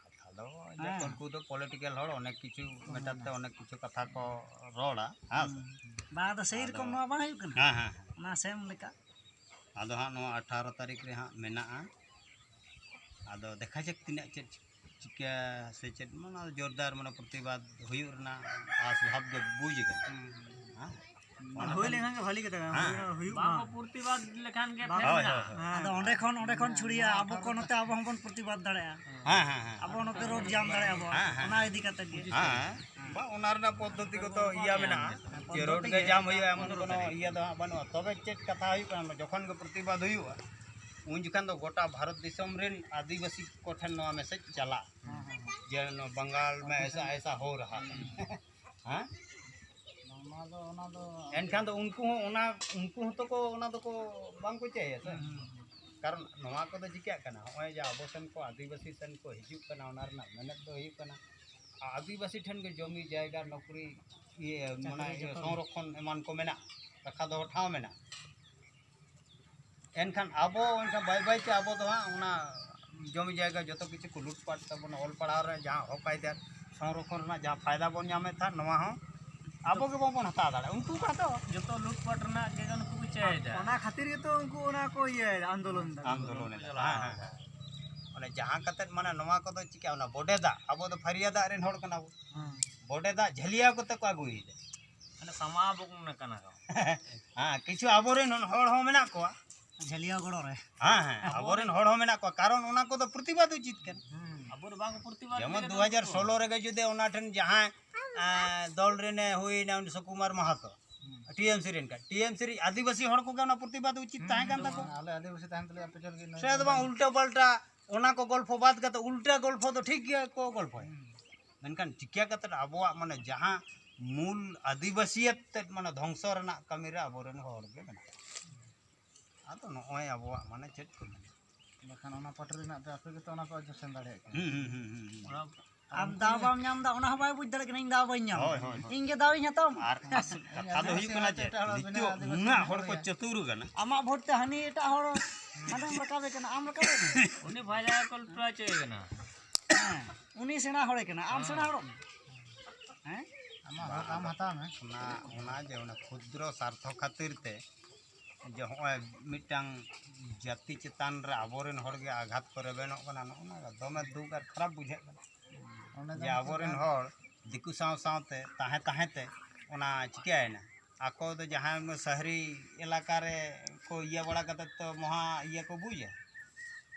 ᱟᱫᱚ ᱡᱚᱛᱚ ᱦᱮᱸ᱾ ᱩᱱᱠᱩ ᱫᱚ ᱯᱚᱞᱤᱴᱤᱠᱮᱞ ᱦᱚᱲ, ᱚᱱᱮᱠ ᱠᱤᱪᱷᱩ ᱢᱮᱴᱟᱨ ᱛᱮ ᱚᱱᱮᱠ ᱠᱤᱪᱷᱩ ᱠᱟᱛᱷᱟ ᱠᱚ ᱨᱚᱲᱟ, ᱦᱮᱸ ᱥᱮ? ᱦᱩᱸ᱾ ᱵᱟᱝ, ᱟᱫᱚ ᱥᱮᱭ ᱨᱚᱠᱚᱢ ᱟᱫᱚ ᱱᱚᱣᱟ ᱵᱟᱝ ᱦᱩᱭᱩᱜ ᱠᱟᱱᱟ? ᱦᱮᱸ, ᱦᱮᱸ, ᱦᱮᱸ᱾ ᱚᱱᱟ ᱥᱮᱢ ᱞᱮᱠᱟ᱾ ᱟᱫᱚ ᱦᱟᱸᱜ ᱱᱚᱣᱟ ᱟᱴᱷᱟᱨᱚ ᱛᱟᱹᱨᱤᱠᱷ ᱨᱮ ᱦᱟᱸᱜ ᱢᱮᱱᱟᱜᱼᱟ᱾ ᱟᱫᱚ ᱫᱮᱠᱷᱟ ᱡᱟᱠ ᱛᱤᱱᱟᱹᱜ ᱪᱮᱫ ᱪᱤᱠᱟᱹ ᱥᱮ ᱪᱮᱫ, ᱢᱟᱱᱮ ᱡᱳᱨᱫᱟᱨ, ᱢᱟᱱᱮ ᱯᱨᱚᱛᱤᱵᱟᱫ ᱦᱩᱭᱩᱜ ᱨᱮᱱᱟᱜ ᱟᱥ ᱵᱷᱟᱵᱽ ᱫᱚ ᱵᱩᱡᱽ ᱟᱠᱟᱱᱟ᱾ ᱦᱩᱸ᱾ ᱦᱮᱸ? ᱦᱩᱭ ᱞᱮᱱᱠᱷᱟᱱ ᱜᱮ ᱵᱷᱟᱹᱞᱤ ᱠᱟᱛᱷᱟ ᱠᱟᱱᱟ᱾ ᱦᱮᱸ᱾ ᱦᱩᱭᱩᱜ, ᱦᱩᱭᱩᱜ ᱵᱟᱝ ᱢᱟ᱾ ᱠᱚ ᱯᱨᱚᱛᱤᱵᱟᱫ ᱞᱮᱠᱷᱟᱱ ᱜᱮ ᱵᱟᱝ ᱯᱷᱮᱨ ᱦᱳᱭ, ᱢᱮᱱᱟᱜᱼᱟ᱾ ᱦᱳᱭ, ᱦᱳᱭ᱾ ᱟᱫᱚ ᱚᱸᱰᱮ ᱠᱷᱚᱱ, ᱚᱸᱰᱮ ᱠᱷᱚᱱ ᱪᱷᱩᱲᱤᱭᱟ, ᱟᱵᱚ ᱠᱚ ᱱᱚᱛᱮ ᱟᱵᱚ ᱦᱚᱸᱵᱚᱱ ᱯᱨᱚᱛᱤᱵᱟᱫ ᱫᱟᱲᱮᱭᱟᱜᱼᱟ᱾ ᱦᱮᱸ, ᱦᱮᱸ, ᱦᱮᱸ᱾ ᱟᱵᱚ ᱱᱚᱛᱮ ᱨᱳᱰ ᱡᱟᱢ ᱫᱟᱲᱮᱭᱟᱜᱼᱟ ᱵᱚᱱ᱾ ᱦᱮᱸ, ᱦᱮᱸ᱾ ᱚᱱᱟ ᱤᱫᱤ ᱠᱟᱛᱮ ᱜᱮ᱾ ᱦᱮᱸ, ᱦᱮᱸ᱾ ᱵᱟᱝ, ᱚᱱᱟ ᱨᱮᱱᱟᱜ ᱯᱚᱫᱽᱫᱷᱚᱛᱤ ᱠᱚᱫᱚ ᱤᱭᱟᱹ ᱢᱮᱱᱟᱜᱼᱟ᱾ ᱡᱮ ᱨᱳᱰ ᱜᱮ ᱡᱟᱢ ᱦᱩᱭᱩᱜᱼᱟ, ᱮᱢᱚᱱ ᱠᱳᱱᱳ ᱤᱭᱟᱹ ᱫᱚ ᱦᱟᱸᱜ ᱵᱟᱹᱱᱩᱜᱼᱟ᱾ ᱛᱚᱵᱮ ᱪᱮᱫ ᱠᱟᱛᱷᱟ ᱦᱩᱭᱩᱜ ᱠᱟᱱᱟ, ᱡᱚᱠᱷᱚᱱ ᱜᱮ ᱯᱨᱚᱛᱤᱵᱟᱫ ᱦᱩᱭᱩᱜᱼᱟ, ᱩᱱ ᱡᱚᱠᱷᱟᱱ ᱫᱚ ᱜᱚᱴᱟ ᱵᱷᱟᱨᱚᱛ ᱫᱤᱥᱚᱢ ᱨᱮᱱ ᱟᱹᱫᱤᱵᱟᱹᱥᱤ ᱠᱚᱴᱷᱮᱱ ᱱᱚᱣᱟ ᱢᱮᱥᱮᱡᱽ ᱪᱟᱞᱟᱜᱼᱟ᱾ ᱦᱮᱸ, ᱦᱮᱸ, ᱦᱮᱸ᱾ ᱡᱮ ᱱᱚᱣᱟ ᱵᱟᱝᱜᱟᱞ ᱢᱮ ᱮᱥᱟ, ᱮᱥᱟ ᱦᱳ ᱨᱟᱦᱟ ᱦᱮᱸ᱾ ᱦᱮᱸ? ᱚᱱᱟ ᱫᱚ, ᱚᱱᱟ ᱫᱚ ᱮᱱᱠᱷᱟᱱ ᱫᱚ ᱩᱱᱠᱩ ᱦᱚᱸ ᱚᱱᱟ, ᱩᱱᱠᱩ ᱦᱚᱸᱛᱚ ᱠᱚ ᱚᱱᱟ ᱫᱚᱠᱚ ᱵᱟᱝ ᱠᱚ ᱪᱟᱹᱭᱟ ᱥᱮ᱾ ᱦᱩᱸ, ᱦᱩᱸ, ᱦᱩᱸ᱾ ᱠᱟᱨᱚᱱ ᱱᱚᱣᱟ ᱠᱚᱫᱚ ᱪᱤᱠᱟᱹᱜ ᱠᱟᱱᱟ, ᱱᱚᱜᱼᱚᱭ ᱡᱮ ᱟᱵᱚ ᱥᱮᱱ ᱠᱚ ᱟᱹᱫᱤᱵᱟᱹᱥᱤ ᱥᱮᱱ ᱠᱚ ᱦᱤᱡᱩᱜ ᱠᱟᱱᱟ, ᱚᱱᱟ ᱨᱮᱱᱟᱜ ᱢᱮᱱᱮᱫ ᱫᱚ ᱦᱩᱭᱩᱜ ᱠᱟᱱᱟ, ᱟᱹᱫᱤᱵᱟᱹᱥᱤ ᱴᱷᱮᱱ ᱜᱮ ᱡᱚᱢᱤ ᱡᱟᱭᱜᱟ, ᱱᱚᱠᱨᱤ, ᱤᱭᱟᱹ, ᱢᱟᱱᱮ ᱪᱟᱹᱠᱨᱤ ᱤᱭᱟᱹ, ᱡᱚᱛᱚ ᱜᱮ᱾ ᱥᱚᱝᱨᱚᱠᱷᱚᱱ ᱮᱢᱟᱱ ᱠᱚ ᱢᱮᱱᱟᱜᱼᱟ, ᱨᱟᱠᱷᱟ ᱫᱚᱦᱚ ᱴᱷᱟᱶ ᱢᱮᱱᱟᱜᱼᱟ᱾ ᱮᱱᱠᱷᱟᱱ ᱟᱵᱚ, ᱮᱱᱠᱷᱟᱱ ᱵᱟᱭ ᱵᱟᱭ ᱛᱮ ᱟᱵᱚ ᱫᱚ ᱦᱟᱸᱜ ᱚᱱᱟ ᱡᱚᱢᱤ ᱡᱟᱭᱜᱟ ᱡᱚᱛᱚ ᱠᱤᱪᱷᱩ ᱠᱚ ᱞᱩᱴᱯᱟᱴ ᱛᱟᱵᱚᱱᱟ᱾ ᱚᱞ ᱯᱟᱲᱦᱟᱣ ᱨᱮ ᱡᱟᱦᱟᱸ ᱦᱚᱠ ᱟᱹᱭᱫᱟᱹᱨ ᱥᱚᱝᱨᱚᱠᱷᱚᱱ ᱨᱮᱱᱟᱜ ᱡᱟᱦᱟᱸ ᱯᱷᱟᱭᱫᱟ ᱵᱚᱱ ᱧᱟᱢᱮᱫ ᱛᱟᱦᱮᱸᱫ, ᱱᱚᱣᱟ ᱦᱚᱸ ᱟᱵᱚ ᱜᱮ ᱵᱟᱵᱚᱱ ᱦᱟᱛᱟᱣ ᱫᱟᱲᱮᱭᱟᱜᱼᱟ, ᱩᱱᱠᱩ ᱠᱚ ᱦᱟᱛᱟᱣᱟ᱾ ᱡᱚᱛᱚ ᱞᱩᱴᱯᱟᱴ ᱨᱮᱱᱟᱜ ᱜᱮ ᱩᱱᱠᱩ ᱠᱚ ᱪᱟᱹᱭᱮᱫᱟ᱾ ᱚᱱᱟ ᱠᱷᱟᱹᱛᱤᱨ ᱜᱮᱛᱚ ᱩᱱᱠᱩ ᱚᱱᱟ ᱠᱚ ᱤᱭᱟᱹᱭᱮᱫᱟ, ᱟᱱᱫᱳᱞᱚᱱ ᱮᱫᱟ᱾ ᱟᱱᱫᱳᱞᱚᱱ ᱮᱫᱟ᱾ ᱦᱮᱸ, ᱦᱮᱸ, ᱦᱮᱸ᱾ ᱢᱟᱱᱮ ᱡᱟᱦᱟᱸ ᱠᱟᱛᱮᱫ, ᱢᱟᱱᱮ ᱱᱚᱣᱟ ᱠᱚᱫᱚ ᱪᱤᱠᱟᱹ, ᱚᱱᱟ ᱵᱚᱰᱮ ᱫᱟᱜ, ᱟᱵᱚ ᱫᱚ ᱯᱷᱟᱹᱨᱤᱭᱟ ᱫᱟᱜ ᱨᱮᱱ ᱦᱚᱲ ᱠᱟᱱᱟ ᱵᱚᱱ᱾ ᱦᱮᱸ᱾ ᱵᱚᱰᱮ ᱫᱟᱜ ᱡᱷᱟᱹᱞᱤᱭᱟᱹᱣ ᱠᱟᱛᱮ ᱠᱚ ᱟᱹᱜᱩᱭᱮᱫᱟ᱾ ᱢᱟᱱᱮ ᱥᱟᱢᱟ ᱟᱵᱚ ᱠᱚ ᱠᱟᱱᱟ ᱠᱚ᱾ ᱦᱮᱸ, ᱠᱤᱪᱷᱩ ᱟᱵᱚᱨᱮᱱ ᱦᱚᱲ ᱦᱚᱸ ᱢᱮᱱᱟᱜ ᱠᱚᱣᱟ᱾ ᱡᱷᱟᱹᱞᱤᱭᱟᱹᱣ ᱜᱚᱲᱚ ᱨᱮ᱾ ᱦᱮᱸ, ᱦᱮᱸ, ᱟᱵᱚᱨᱮᱱ ᱦᱚᱲ ᱦᱚᱸ ᱢᱮᱱᱟᱜ ᱠᱚᱣᱟ, ᱠᱟᱨᱚᱱ ᱚᱱᱟ ᱠᱚᱫᱚ ᱯᱨᱚᱛᱤᱵᱟᱫ ᱩᱪᱤᱛ ᱠᱟᱱᱟ᱾ ᱦᱩᱸ᱾ ᱟᱵᱚ ᱫᱚ ᱵᱟᱝ ᱯᱨᱚᱛᱤᱵᱟᱫ ᱡᱮᱢᱚᱱ ᱞᱮᱠᱟ ᱫᱩ ᱦᱟᱡᱟᱨ ᱥᱳᱞᱳ ᱨᱮᱜᱮ ᱡᱩᱫᱤ ᱚᱱᱟ ᱴᱷᱮᱱ ᱡᱟᱦᱟᱸᱭ, ᱮᱸ, ᱫᱚᱞ ᱨᱮᱱᱮ ᱦᱩᱭᱱᱟ, ᱩᱱᱤ ᱥᱩᱠᱩᱢᱟᱨ ᱢᱟᱦᱟᱛᱚ, ᱦᱩᱸ᱾ ᱴᱤ ᱮᱢ ᱥᱤ ᱨᱮᱱ ᱠᱟᱱ, ᱴᱤ ᱮᱢ ᱥᱤ ᱨᱮ ᱟᱹᱫᱤᱵᱟᱹᱥᱤ ᱦᱚᱲ ᱠᱚᱜᱮ ᱚᱱᱟ ᱯᱨᱚᱛᱤᱵᱟᱫ ᱩᱪᱤᱛ ᱦᱩᱸ, ᱛᱟᱦᱮᱸ ᱠᱟᱱ ᱦᱩᱸ, ᱛᱟᱠᱚᱣᱟ᱾ ᱟᱞᱮ ᱟᱹᱫᱤᱵᱟᱹᱥᱤ ᱛᱟᱦᱮᱱ ᱛᱩᱞᱩᱡ ᱟᱯᱮ ᱪᱮᱫ ᱞᱟᱹᱜᱤᱫ ᱱᱚᱣᱟ ᱥᱮ ᱫᱚ ᱵᱟᱝ, ᱩᱞᱴᱟᱹ ᱯᱟᱞᱴᱟ ᱚᱱᱟ ᱠᱚ ᱜᱚᱞᱯᱷᱚ ᱵᱟᱫ ᱠᱟᱛᱮ ᱩᱞᱴᱟᱹ ᱜᱚᱞᱯᱷᱚ ᱫᱚ ᱴᱷᱤᱠ ᱜᱮᱭᱟ ᱠᱚ ᱜᱚᱞᱯᱷᱚᱭᱟ᱾ ᱦᱩᱸ᱾ ᱢᱮᱱᱠᱷᱟᱱ ᱪᱤᱠᱟᱹ ᱠᱟᱛᱮ ᱟᱵᱚᱣᱟᱜ, ᱢᱟᱱᱮ, ᱡᱟᱦᱟᱸ ᱢᱩᱞ ᱟᱹᱫᱤᱵᱟᱹᱥᱤᱭᱟᱛ ᱛᱮᱫ, ᱢᱟᱱᱮ, ᱫᱷᱚᱝᱥᱚ ᱨᱮᱱᱟᱜ ᱠᱟᱹᱢᱤ ᱨᱮ ᱟᱵᱚᱨᱮᱱ ᱦᱚᱲ ᱜᱮ ᱢᱮᱱᱟᱜ ᱠᱚᱣᱟ᱾ ᱟᱫᱚ ᱱᱚᱜᱼᱚᱭ ᱟᱵᱚᱣᱟᱜ, ᱢᱟᱱᱮ, ᱪᱮᱫ ᱠᱚ ᱢᱮᱱᱟ? ᱵᱟᱠᱷᱟᱱ ᱚᱱᱟ ᱯᱟᱴᱤ ᱨᱮᱱᱟᱜ ᱫᱚ ᱟᱯᱮ ᱜᱮᱛᱚ ᱚᱱᱟ ᱯᱮ ᱚᱡᱮ ᱥᱮᱱ ᱫᱟᱲᱮᱭᱟᱜ ᱠᱟᱱᱟ᱾ ᱦᱩᱸ, ᱦᱩᱸ, ᱦᱩᱸ, ᱦᱩᱸ, ᱦᱩᱸ᱾ ᱚᱱᱟ ᱟᱢ ᱫᱟᱣ ᱵᱟᱢ ᱧᱟᱢ ᱮᱫᱟ, ᱚᱱᱟ ᱦᱚᱸ ᱵᱟᱭ ᱵᱩᱡᱽ ᱫᱟᱲᱮᱭᱟᱜ ᱠᱟᱱᱟ, ᱤᱧ ᱫᱟᱣ ᱵᱟᱹᱧ ᱧᱟᱢ ᱦᱳᱭ, ᱮᱫᱟ᱾ ᱦᱳᱭ, ᱦᱳᱭ᱾ ᱤᱧ ᱜᱮ ᱫᱟᱣ ᱤᱧ ᱦᱟᱛᱟᱣ ᱢᱟ᱾ ᱟᱨ ᱟᱥᱚᱞ ᱠᱟᱛᱷᱟ ᱫᱚ ᱦᱩᱭᱩᱜ ᱠᱟᱱᱟ ᱪᱮᱫ, ᱮᱴᱟᱜ ᱦᱚᱲ ᱵᱮᱱᱟᱣ ᱱᱤᱛᱚᱜ ᱟᱹᱫᱤᱵᱟᱹᱥᱤ ᱱᱩᱱᱟᱹᱜ ᱦᱚᱲ ᱠᱚ ᱦᱩᱭᱩᱜᱼᱟ᱾ ᱪᱟᱹᱛᱩᱨ ᱟᱠᱟᱱᱟ᱾ ᱟᱢᱟᱜ ᱵᱷᱳᱴ ᱛᱮ ᱦᱟᱹᱱᱤ ᱮᱴᱟᱜ ᱦᱚᱲ ᱦᱟᱸᱰᱮᱢ ᱨᱟᱠᱟᱵᱮ ᱠᱟᱱᱟ, ᱟᱢ ᱨᱟᱠᱟᱵᱮ ᱠᱟᱱᱟ᱾ ᱩᱱᱤ ᱵᱷᱟᱭ ᱡᱟᱦᱟᱸᱭ ᱠᱚ ᱞᱩᱴᱨᱟ ᱦᱚᱪᱚᱭᱮ ᱠᱟᱱᱟ᱾ ᱩᱱᱤ ᱥᱮᱬᱟ ᱦᱚᱲᱮ ᱠᱟᱱᱟ, ᱟᱢ ᱥᱮᱬᱟ ᱦᱚᱲᱚᱜ ᱢᱮ᱾ ᱦᱮᱸ? ᱟᱢᱟᱜ ᱦᱚᱠ ᱟᱢ ᱦᱟᱛᱟᱣ ᱢᱮ᱾ ᱚᱱᱟ ᱚᱱᱟ ᱡᱮ ᱚᱱᱟ ᱠᱷᱩᱫᱨᱚ ᱥᱟᱨᱛᱷᱚ ᱠᱷᱟᱹᱛᱤᱨ ᱛᱮ ᱡᱮ ᱦᱚᱸᱜᱼᱚᱭ ᱢᱤᱫᱴᱟᱝ ᱡᱟᱹᱛᱤ ᱪᱮᱛᱟᱱ ᱨᱮ ᱟᱵᱚᱨᱮᱱ ᱦᱚᱲ ᱜᱮ ᱟᱜᱷᱟᱛ ᱠᱚ ᱨᱮᱵᱮᱱᱚᱜ ᱠᱟᱱᱟ, ᱱᱚᱜᱼᱚ ᱱᱚᱣᱟ ᱫᱚᱢᱮ ᱫᱩᱠ ᱟᱨ ᱠᱷᱟᱨᱟᱯ ᱵᱩᱡᱷᱟᱹᱜ ᱠᱟᱱᱟ᱾ ᱚᱸᱰᱮ ᱫᱚ ᱡᱮ ᱱᱤᱛᱚᱜ ᱟᱵᱚᱨᱮᱱ ᱫᱚ ᱦᱚᱲ ᱫᱤᱠᱩ ᱥᱟᱶ ᱥᱟᱶᱛᱮ ᱛᱟᱦᱮᱸ ᱛᱟᱦᱮᱸ ᱛᱮ ᱚᱱᱟ ᱪᱤᱠᱟᱹᱭᱮᱱᱟ? ᱟᱠᱚ ᱫᱚ ᱡᱟᱦᱟᱸᱭ ᱥᱟᱦᱨᱤ ᱮᱞᱟᱠᱟ ᱨᱮ ᱠᱚ ᱤᱭᱟᱹ ᱵᱟᱲᱟ ᱠᱟᱛᱮ ᱛᱚ ᱢᱚᱦᱟ ᱤᱭᱟᱹ ᱠᱚ ᱵᱩᱡᱟ᱾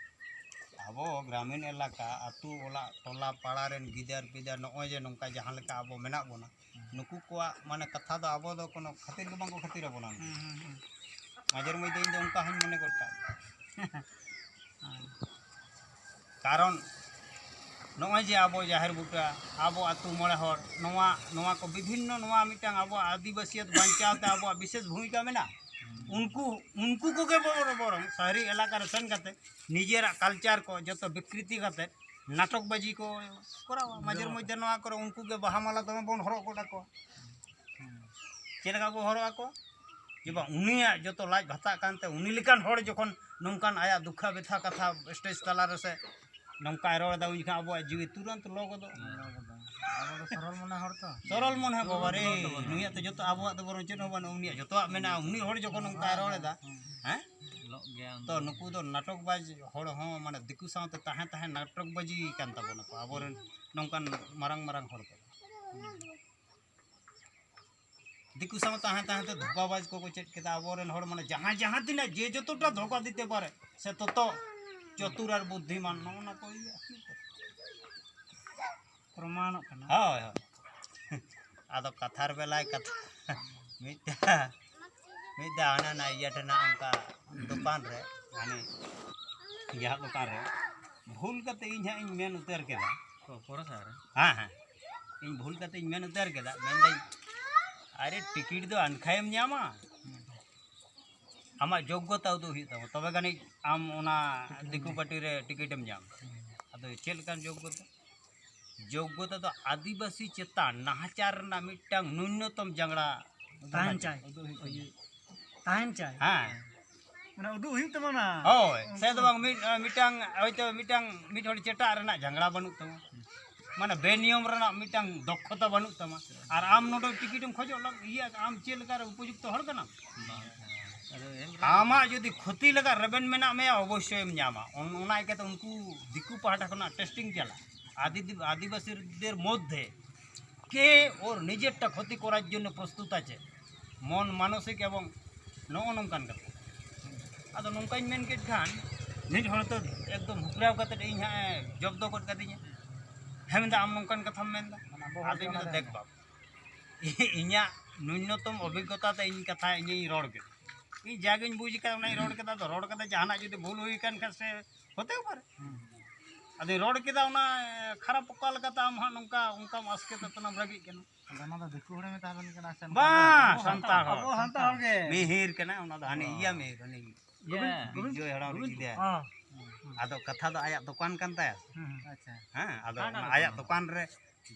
ᱟᱵᱚ ᱜᱨᱟᱢᱤᱱ ᱮᱞᱟᱠᱟ, ᱟᱹᱛᱩ, ᱚᱲᱟᱜ, ᱴᱚᱞᱟ ᱯᱟᱲᱟ ᱨᱮᱱ ᱜᱤᱫᱟᱹᱨ ᱯᱤᱫᱟᱹᱨ, ᱱᱚᱜᱼᱚᱭ ᱡᱮ ᱱᱚᱝᱠᱟ ᱡᱟᱦᱟᱸ ᱞᱮᱠᱟ ᱟᱵᱚ ᱢᱮᱱᱟᱜ ᱵᱚᱱᱟ, ᱱᱩᱠᱩ ᱠᱚᱣᱟᱜ ᱢᱟᱱᱮ ᱠᱟᱛᱷᱟ ᱫᱚ ᱟᱵᱚ ᱫᱚ ᱠᱳᱱᱳ ᱠᱷᱟᱹᱛᱤᱨ ᱜᱮ ᱵᱟᱝᱠᱚ ᱠᱷᱟᱹᱛᱤᱨ ᱟᱵᱚᱱᱟ᱾ ᱦᱩᱸ, ᱦᱩᱸ, ᱦᱩᱸ᱾ ᱢᱟᱡᱷᱮᱨ ᱢᱚᱫᱽᱫᱷᱮ ᱤᱧ ᱫᱚ ᱚᱱᱠᱟ ᱦᱚᱸᱧ ᱢᱚᱱᱮ ᱜᱚᱫ ᱠᱟᱜ ᱜᱮᱭᱟ᱾ ᱠᱟᱨᱚᱱ ᱱᱚᱜᱼᱚᱭ ᱡᱮ ᱟᱵᱚ ᱡᱟᱦᱮᱨ ᱵᱩᱴᱟᱹ, ᱟᱵᱚ ᱟᱹᱛᱩ ᱢᱚᱬᱮ ᱦᱚᱲ, ᱱᱚᱣᱟ, ᱱᱚᱣᱟ ᱠᱚ ᱵᱤᱵᱷᱤᱱᱱᱚ, ᱱᱚᱣᱟ ᱢᱤᱫᱴᱟᱝ ᱟᱵᱚᱣᱟᱜ ᱟᱹᱫᱤᱵᱟᱹᱥᱤᱭᱟᱛ ᱵᱟᱧᱪᱟᱣ ᱛᱮ ᱟᱵᱚᱣᱟᱜ ᱵᱤᱥᱮᱥ ᱵᱷᱩᱢᱤᱠᱟ ᱢᱮᱱᱟᱜᱼᱟ᱾ ᱩᱱᱠᱩ, ᱩᱱᱠᱩ ᱠᱚᱜᱮ ᱵᱚᱨᱚᱝ, ᱵᱚᱨᱚᱝ ᱥᱟᱦᱨᱤ ᱮᱞᱟᱠᱟ ᱨᱮ ᱥᱮᱱ ᱠᱟᱛᱮ ᱱᱤᱡᱮᱨᱟᱜ ᱠᱟᱞᱪᱟᱨ ᱠᱚ ᱡᱚᱛᱚ ᱵᱤᱠᱨᱤᱛᱤ ᱠᱟᱛᱮ ᱱᱟᱴᱚᱠ ᱵᱟᱡᱤ ᱠᱚ ᱠᱚᱨᱟᱣᱟ᱾ ᱢᱟᱡᱷᱮᱨ ᱢᱚᱫᱽᱫᱷᱮ ᱱᱚᱣᱟ ᱠᱚᱨᱮ ᱩᱱᱠᱩ ᱜᱮ ᱵᱟᱦᱟ ᱢᱟᱞᱟ ᱫᱚᱢᱮ ᱵᱚᱱ ᱦᱚᱨᱚᱜ ᱜᱚᱫ ᱟᱠᱚᱣᱟ᱾ ᱪᱮᱫ ᱞᱮᱠᱟ ᱠᱚ ᱦᱚᱨᱚᱜ ᱟᱠᱚᱣᱟ? ᱡᱮ ᱵᱟᱝ, ᱩᱱᱤᱭᱟᱜ ᱡᱚᱛᱚ ᱞᱟᱡ ᱵᱷᱟᱛᱟᱜ ᱠᱟᱱᱛᱮ ᱩᱱᱤ ᱞᱮᱠᱟᱱ ᱦᱚᱲ ᱡᱚᱠᱷᱚᱱ ᱱᱚᱝᱠᱟᱱ ᱟᱭᱟᱜ ᱫᱩᱠᱷᱟ ᱵᱮᱛᱷᱟ ᱠᱟᱛᱷᱟ ᱥᱴᱮᱡᱽ ᱛᱟᱞᱟ ᱨᱮᱥᱮ ᱱᱚᱝᱠᱟᱭ ᱨᱚᱲ ᱮᱫᱟ, ᱩᱱ ᱡᱚᱠᱷᱟᱱ ᱟᱵᱚᱣᱟᱜ ᱡᱤᱣᱤ ᱛᱩᱨᱟᱹᱱᱛ ᱞᱚ ᱜᱚᱫᱚᱜ᱾ ᱟᱵᱚ ᱫᱚ ᱥᱚᱨᱚᱞ ᱢᱚᱱᱮ ᱦᱚᱲ ᱛᱚ᱾ ᱥᱚᱨᱚᱞ ᱢᱚᱱᱮ, ᱵᱟᱵᱟ ᱨᱮ, ᱱᱩᱭᱟᱜ ᱫᱚ ᱡᱚᱛᱚ, ᱟᱵᱚᱣᱟᱜ ᱫᱚ ᱵᱚᱨᱚᱝ ᱪᱮᱫ ᱦᱚᱸ ᱵᱟᱹᱱᱩᱜᱼᱟ, ᱩᱱᱤᱭᱟᱜ ᱡᱚᱛᱚᱣᱟᱜ ᱢᱮᱱᱟᱜᱼᱟ, ᱩᱱᱤ ᱦᱚᱲ ᱡᱚᱠᱷᱚᱱ ᱚᱱᱠᱟᱭ ᱨᱚᱲ ᱮᱫᱟ, ᱦᱮᱸ? ᱞᱚᱜ ᱜᱮᱭᱟ ᱩᱱᱤ ᱛᱚ ᱫᱚ᱾ ᱱᱩᱠᱩ ᱫᱚ ᱱᱟᱴᱚᱠ ᱵᱟᱡᱽ ᱦᱚᱲ ᱦᱚᱸ, ᱢᱟᱱᱮ, ᱫᱤᱠᱩ ᱥᱟᱶᱛᱮ ᱛᱟᱦᱮᱸ ᱛᱟᱦᱮᱸ ᱱᱟᱴᱚᱠ ᱵᱟᱡᱤ ᱠᱟᱱ ᱛᱟᱵᱚᱱᱟ ᱠᱚ ᱟᱵᱚᱨᱮᱱ ᱱᱚᱝᱠᱟᱱ ᱢᱟᱨᱟᱝ ᱢᱟᱨᱟᱝ ᱦᱚᱲ ᱠᱚ᱾ ᱫᱤᱠᱩ ᱥᱟᱶ ᱛᱟᱦᱮᱸ ᱛᱟᱦᱮᱸ ᱛᱮ ᱫᱷᱳᱠᱟᱵᱟᱡᱽ ᱠᱚᱠᱚ ᱪᱮᱫ ᱠᱮᱫᱟ᱾ ᱟᱵᱚᱨᱮᱱ ᱦᱚᱲ, ᱢᱟᱱᱮ, ᱡᱟᱦᱟᱸ, ᱡᱟᱦᱟᱸ ᱛᱤᱱᱟᱹᱜ ᱡᱮ ᱡᱚᱛᱚᱴᱟ ᱫᱷᱳᱠᱟ ᱫᱤᱛᱮ ᱯᱟᱨᱮ, ᱥᱮ ᱛᱚᱛᱚ ᱪᱚᱛᱩᱨ ᱟᱨ ᱵᱩᱫᱽᱫᱷᱤᱢᱟᱱ, ᱱᱚᱜᱼᱚ ᱱᱟ ᱠᱚ ᱤᱭᱟᱹ᱾ ᱯᱨᱚᱢᱟᱱᱚᱜ ᱠᱟᱱᱟ᱾ ᱦᱳᱭ, ᱦᱳᱭ᱾ ᱟᱫᱚ ᱠᱟᱛᱷᱟ ᱨᱮ ᱵᱮᱞᱟᱭ ᱠᱟᱛᱷᱟ, ᱢᱤᱫᱴᱟᱝ, ᱢᱤᱫ ᱫᱷᱟᱣ ᱦᱟᱱᱟ ᱱᱟ ᱤᱭᱟᱹ ᱴᱷᱮᱱᱟᱜ ᱚᱱᱠᱟ ᱫᱚᱠᱟᱱ ᱨᱮ, ᱢᱟᱱᱮ, ᱤᱭᱟᱹ ᱦᱟᱜ ᱫᱚᱠᱟᱱ ᱨᱮ ᱵᱷᱩᱞ ᱠᱟᱛᱮ ᱤᱧ ᱦᱟᱸᱜ ᱤᱧ ᱢᱮᱱ ᱩᱛᱟᱹᱨ ᱠᱮᱫᱟ᱾ ᱚ, ᱯᱚᱨᱚᱥᱟ ᱨᱮ? ᱦᱮᱸ, ᱦᱮᱸ᱾ ᱤᱧ ᱵᱷᱩᱞ ᱠᱟᱛᱮ ᱤᱧ ᱢᱮᱱ ᱩᱛᱟᱹᱨ ᱠᱮᱫᱟ, ᱢᱮᱱᱫᱟᱹᱧ, "ᱟᱨᱮ, ᱴᱤᱠᱤᱴ ᱫᱚ ᱟᱱᱠᱷᱟᱭᱮᱢ ᱧᱟᱢᱟ, ᱟᱢᱟᱜ ᱡᱳᱜᱽᱜᱚᱛᱟ ᱩᱫᱩᱜ ᱦᱩᱭᱩᱜ ᱛᱟᱢᱟ, ᱛᱚᱵᱮ ᱜᱟᱱᱤᱡ ᱟᱢ ᱚᱱᱟ ᱫᱤᱠᱩ ᱯᱟᱹᱴᱤ ᱨᱮ ᱴᱤᱠᱤᱴ ᱮᱢ ᱧᱟᱢᱟ᱾" ᱟᱫᱚ ᱪᱮᱫ ᱞᱮᱠᱟᱱ ᱡᱳᱜᱽᱜᱚᱛᱟ? ᱡᱳᱜᱽᱜᱚᱛᱟ ᱫᱚ ᱟᱹᱫᱤᱵᱟᱹᱥᱤ ᱪᱮᱛᱟᱱ ᱱᱟᱦᱟᱪᱟᱨ ᱨᱮᱱᱟᱜ ᱢᱤᱫᱴᱟᱝ ᱱᱩᱱᱱᱚᱛᱚᱢ ᱡᱟᱝᱲᱟ ᱛᱟᱦᱮᱱ ᱪᱟᱭ᱾ ᱛᱟᱦᱮᱱ ᱪᱟᱭ᱾ ᱦᱮᱸ᱾ ᱢᱟᱱᱮ ᱩᱫᱩᱜ ᱦᱩᱭᱩᱜ ᱛᱟᱵᱚᱱᱟ᱾ ᱦᱳᱭ, ᱥᱮ ᱫᱚ ᱵᱟᱝ, ᱢᱤᱫ, ᱢᱤᱫᱴᱟᱝ ᱦᱚᱭᱛᱳ ᱢᱤᱫᱴᱟᱝ, ᱢᱤᱫ ᱦᱚᱲ ᱪᱮᱴᱟᱜ ᱨᱮᱱᱟᱜ ᱡᱷᱟᱝᱜᱽᱲᱟ ᱵᱟᱹᱱᱩᱜ ᱛᱟᱢᱟ, ᱢᱟᱱᱮ ᱵᱮᱱᱤᱭᱚᱢ ᱨᱮᱱᱟᱜ ᱢᱤᱫᱴᱟᱝ ᱫᱚᱠᱷᱚᱛᱟ ᱵᱟᱹᱱᱩᱜ ᱛᱟᱢᱟ, ᱟᱨ ᱟᱢ ᱱᱚᱰᱮ ᱴᱤᱠᱤᱴ ᱮᱢ ᱠᱷᱚᱡᱚᱜ ᱞᱟᱹᱜᱤᱫ ᱤᱭᱟᱹ, ᱟᱢ ᱪᱮᱫ ᱞᱮᱠᱟᱨᱮ ᱩᱯᱚᱡᱩᱠᱛᱚ ᱦᱚᱲ ᱠᱟᱱᱟᱢ? ᱟᱢᱟᱜ ᱡᱩᱫᱤ ᱠᱷᱚᱛᱤ ᱞᱟᱜᱟᱜ ᱨᱮᱵᱮᱱ ᱢᱮᱱᱟᱜ ᱢᱮᱭᱟ, ᱚᱵᱚᱥᱥᱳᱭ ᱮᱢ ᱧᱟᱢᱟ᱾ ᱚᱱ-, ᱚᱱᱟ ᱤᱠᱟᱹᱛᱮ ᱩᱱᱠᱩ ᱫᱤᱠᱩ ᱯᱟᱦᱴᱟ ᱠᱷᱚᱱᱟᱜ ᱴᱮᱥᱴᱤᱝ ᱪᱟᱞᱟᱜᱼᱟ ᱟᱫᱤ-, ᱟᱹᱫᱤᱵᱟᱹᱥᱤ ᱫᱮᱨ ᱢᱚᱫᱽᱫᱷᱮ কে ওর নিজেরটা ক্ষতি করার জন্য প্রস্তুত আছে, মন মানসিক এবং ᱱᱚᱜᱼᱚ ᱱᱚᱝᱠᱟᱱ ᱠᱟᱛᱷᱟ᱾ ᱟᱫᱚ ᱱᱚᱝᱠᱟᱧ ᱢᱮᱱ ᱠᱮᱫ ᱠᱷᱟᱱ, ᱢᱤᱫ ᱦᱚᱲ ᱫᱚ ᱮᱠᱫᱚᱢ ᱦᱩᱠᱨᱟᱣ ᱠᱟᱛᱮ ᱤᱧ ᱦᱟᱸᱜ ᱮ ᱡᱚᱵᱫᱚ ᱜᱚᱫ ᱠᱟᱫᱤᱧᱟ᱾ ᱦᱮᱸ, ᱢᱮᱱᱫᱟ, "ᱟᱢ ᱱᱚᱝᱠᱟᱱ ᱠᱟᱛᱷᱟᱢ ᱢᱮᱱᱫᱟ?" ᱟᱫᱚᱧ ᱢᱮᱱᱫᱟ, "ᱫᱮᱠ ᱵᱟᱵᱩ, ᱤᱧᱟᱹᱜ ᱱᱩᱱᱱᱚᱛᱚᱢ ᱚᱵᱷᱤᱜᱽᱜᱚᱛᱟ ᱛᱮ ᱤᱧ ᱠᱟᱛᱷᱟ ᱤᱧᱤᱧ ᱨᱚᱲ ᱠᱮᱫᱟ, ᱤᱧ ᱡᱟᱜᱤᱧ ᱵᱩᱡᱽ ᱠᱟᱫᱟ ᱚᱱᱟᱧ ᱨᱚᱲ ᱠᱮᱫᱟ, ᱟᱫᱚ ᱨᱚᱲ ᱠᱟᱛᱮ ᱡᱟᱦᱟᱱᱟᱜ ᱡᱩᱫᱤ ᱵᱷᱩᱞ ᱦᱩᱭ ᱟᱠᱟᱱ ᱠᱷᱟᱱ ᱥᱮ ᱦᱚᱛᱮ ᱯᱟᱨᱮ, ᱟᱫᱚᱧ ᱨᱚᱲ ᱠᱮᱫᱟ ᱚᱱᱟ ᱠᱷᱟᱨᱟᱯ ᱚᱠᱟ ᱞᱮᱠᱟᱛᱮ ᱟᱢ ᱦᱟᱸᱜ ᱱᱚᱝᱠᱟ ᱚᱱᱠᱟᱢ ᱟᱥᱠᱮᱛ ᱟᱠᱟᱱᱟᱢ ᱨᱟᱹᱜᱤᱜ ᱠᱟᱱᱟ?" ᱟᱫᱚ ᱚᱱᱟ ᱫᱚ ᱫᱤᱠᱩ ᱦᱚᱲᱮ ᱢᱮᱛᱟ ᱵᱮᱱ ᱠᱟᱱᱟ ᱥᱮ ᱱᱚᱝᱠᱟ ᱵᱟᱝ, ᱟᱵᱚ ᱥᱟᱱᱛᱟᱲ ᱦᱚᱲ᱾ ᱟᱵᱚ ᱥᱟᱱᱛᱟᱲ ᱦᱚᱲ ᱜᱮ᱾ ᱢᱤᱦᱤᱨ ᱠᱟᱱᱟ ᱚᱱᱟ ᱫᱚ, ᱦᱟᱹᱱᱤ ᱤᱭᱟᱹ ᱢᱤᱦᱤᱨ, ᱦᱟᱹᱱᱤ ᱤᱭᱟᱹ᱾ ᱵᱤᱡᱚᱭ ᱦᱟᱲᱟᱢ ᱨᱮ ᱤᱫᱤᱭᱟ᱾ ᱦᱚᱸ᱾ ᱟᱫᱚ ᱠᱟᱛᱷᱟ ᱫᱚ ᱟᱭᱟᱜ ᱫᱚᱠᱟᱱ ᱠᱟᱱ ᱛᱟᱭᱟ᱾ ᱦᱩᱸ, ᱦᱩᱸ᱾ ᱟᱪᱪᱷᱟ᱾ ᱦᱮᱸ, ᱟᱫᱚ ᱦᱟᱱᱟ ᱚᱱᱟ ᱫᱚᱠᱟᱱ ᱟᱭᱟᱜ ᱫᱚ᱾ ᱫᱚᱠᱟᱱ ᱨᱮ,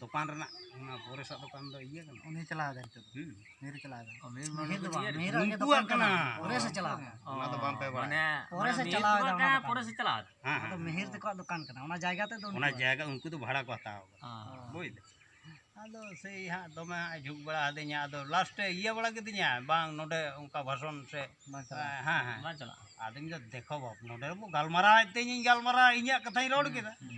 ᱫᱚᱠᱟᱱ ᱨᱮᱱᱟᱜ ᱚᱱᱟ ᱯᱚᱨᱮᱥᱟᱜ ᱫᱚᱠᱟᱱ ᱫᱚ ᱤᱭᱟᱹ ᱠᱟᱱᱟ᱾ ᱩᱱᱤ ᱪᱟᱞᱟᱣ ᱮᱫᱟ ᱱᱤᱛᱚᱜ ᱫᱚ᱾ ᱦᱩᱸ᱾ ᱢᱤᱦᱤᱨ ᱪᱟᱞᱟᱣ ᱮᱫᱟ᱾ ᱢᱤᱦᱤᱨ ᱫᱚ ᱵᱟᱝ, ᱢᱤᱦᱤᱨ ᱟᱜ ᱜᱮ ᱩᱱᱠᱩᱣᱟᱜ ᱫᱚᱠᱟᱱ ᱠᱟᱱᱟ᱾ ᱠᱟᱱᱟ᱾ ᱯᱚᱨᱮᱥ ᱮ ᱪᱟᱞᱟᱣ ᱮᱫᱟ᱾ ᱚᱱᱟ ᱫᱚ ᱵᱟᱝ ᱯᱮ ᱵᱟᱲᱟᱭᱟ᱾ ᱢᱟᱱᱮ, ᱯᱚᱨᱮᱥ ᱮ ᱢᱟᱱᱮ ᱪᱟᱞᱟᱣ ᱢᱤᱦᱤᱨ ᱫᱚ ᱮᱫᱟ ᱚᱱᱟ ᱠᱟᱱᱟ, ᱫᱚᱠᱟᱱ᱾ ᱯᱚᱨᱮᱥ ᱮ ᱪᱟᱞᱟᱣ ᱮᱫᱟ᱾ ᱦᱮᱸ, ᱚᱱᱟ ᱫᱚ ᱦᱮᱸ᱾ ᱢᱤᱦᱤᱨ ᱛᱟᱠᱚᱣᱟᱜ ᱫᱚᱠᱟᱱ ᱠᱟᱱᱟ᱾ ᱚᱱᱟ ᱡᱟᱭᱜᱟ ᱛᱮᱫ ᱫᱚ ᱚᱱᱟ ᱩᱱᱠᱩ ᱡᱟᱭᱜᱟ ᱩᱱᱠᱩ ᱫᱚ ᱵᱷᱟᱲᱟ ᱠᱚ ᱦᱟᱛᱟᱣ ᱠᱟᱫᱟ᱾ ᱦᱮᱸ᱾ ᱵᱩᱡᱽ ᱫᱟ? ᱟᱫᱚ ᱥᱮᱭ ᱦᱟᱸᱜ ᱫᱚᱢᱮ ᱦᱟᱸᱜ ᱮ ᱡᱷᱩᱠ ᱵᱟᱲᱟ ᱟᱹᱫᱤᱧᱟ᱾ ᱟᱫᱚ ᱞᱟᱥᱴ ᱮ ᱤᱭᱟᱹ ᱵᱟᱲᱟ ᱠᱤᱫᱤᱧᱟ, ᱵᱟᱝ ᱱᱚᱰᱮ ᱚᱱᱠᱟ ᱵᱷᱟᱥᱚᱱ ᱥᱮ, ᱵᱟᱝ ᱪᱟᱞᱟᱜᱼᱟ᱾ ᱦᱮᱸ, ᱦᱮᱸ᱾ ᱵᱟᱝ ᱪᱟᱞᱟᱜᱼᱟ᱾ ᱟᱫᱚᱧ ᱫᱚ, "ᱫᱮᱠᱷᱚ ᱵᱟᱵᱩ, ᱱᱚᱰᱮ ᱨᱮᱵᱚ ᱜᱟᱞᱢᱟᱨᱟᱣᱮᱫ ᱛᱮ ᱤᱧᱤᱧ ᱜᱟᱞᱢᱟᱨᱟᱣ, ᱤᱧᱟᱹᱜ ᱠᱟᱛᱷᱟᱧ ᱨᱚᱲ ᱠᱮᱫᱟ᱾ ᱦᱩᱸ᱾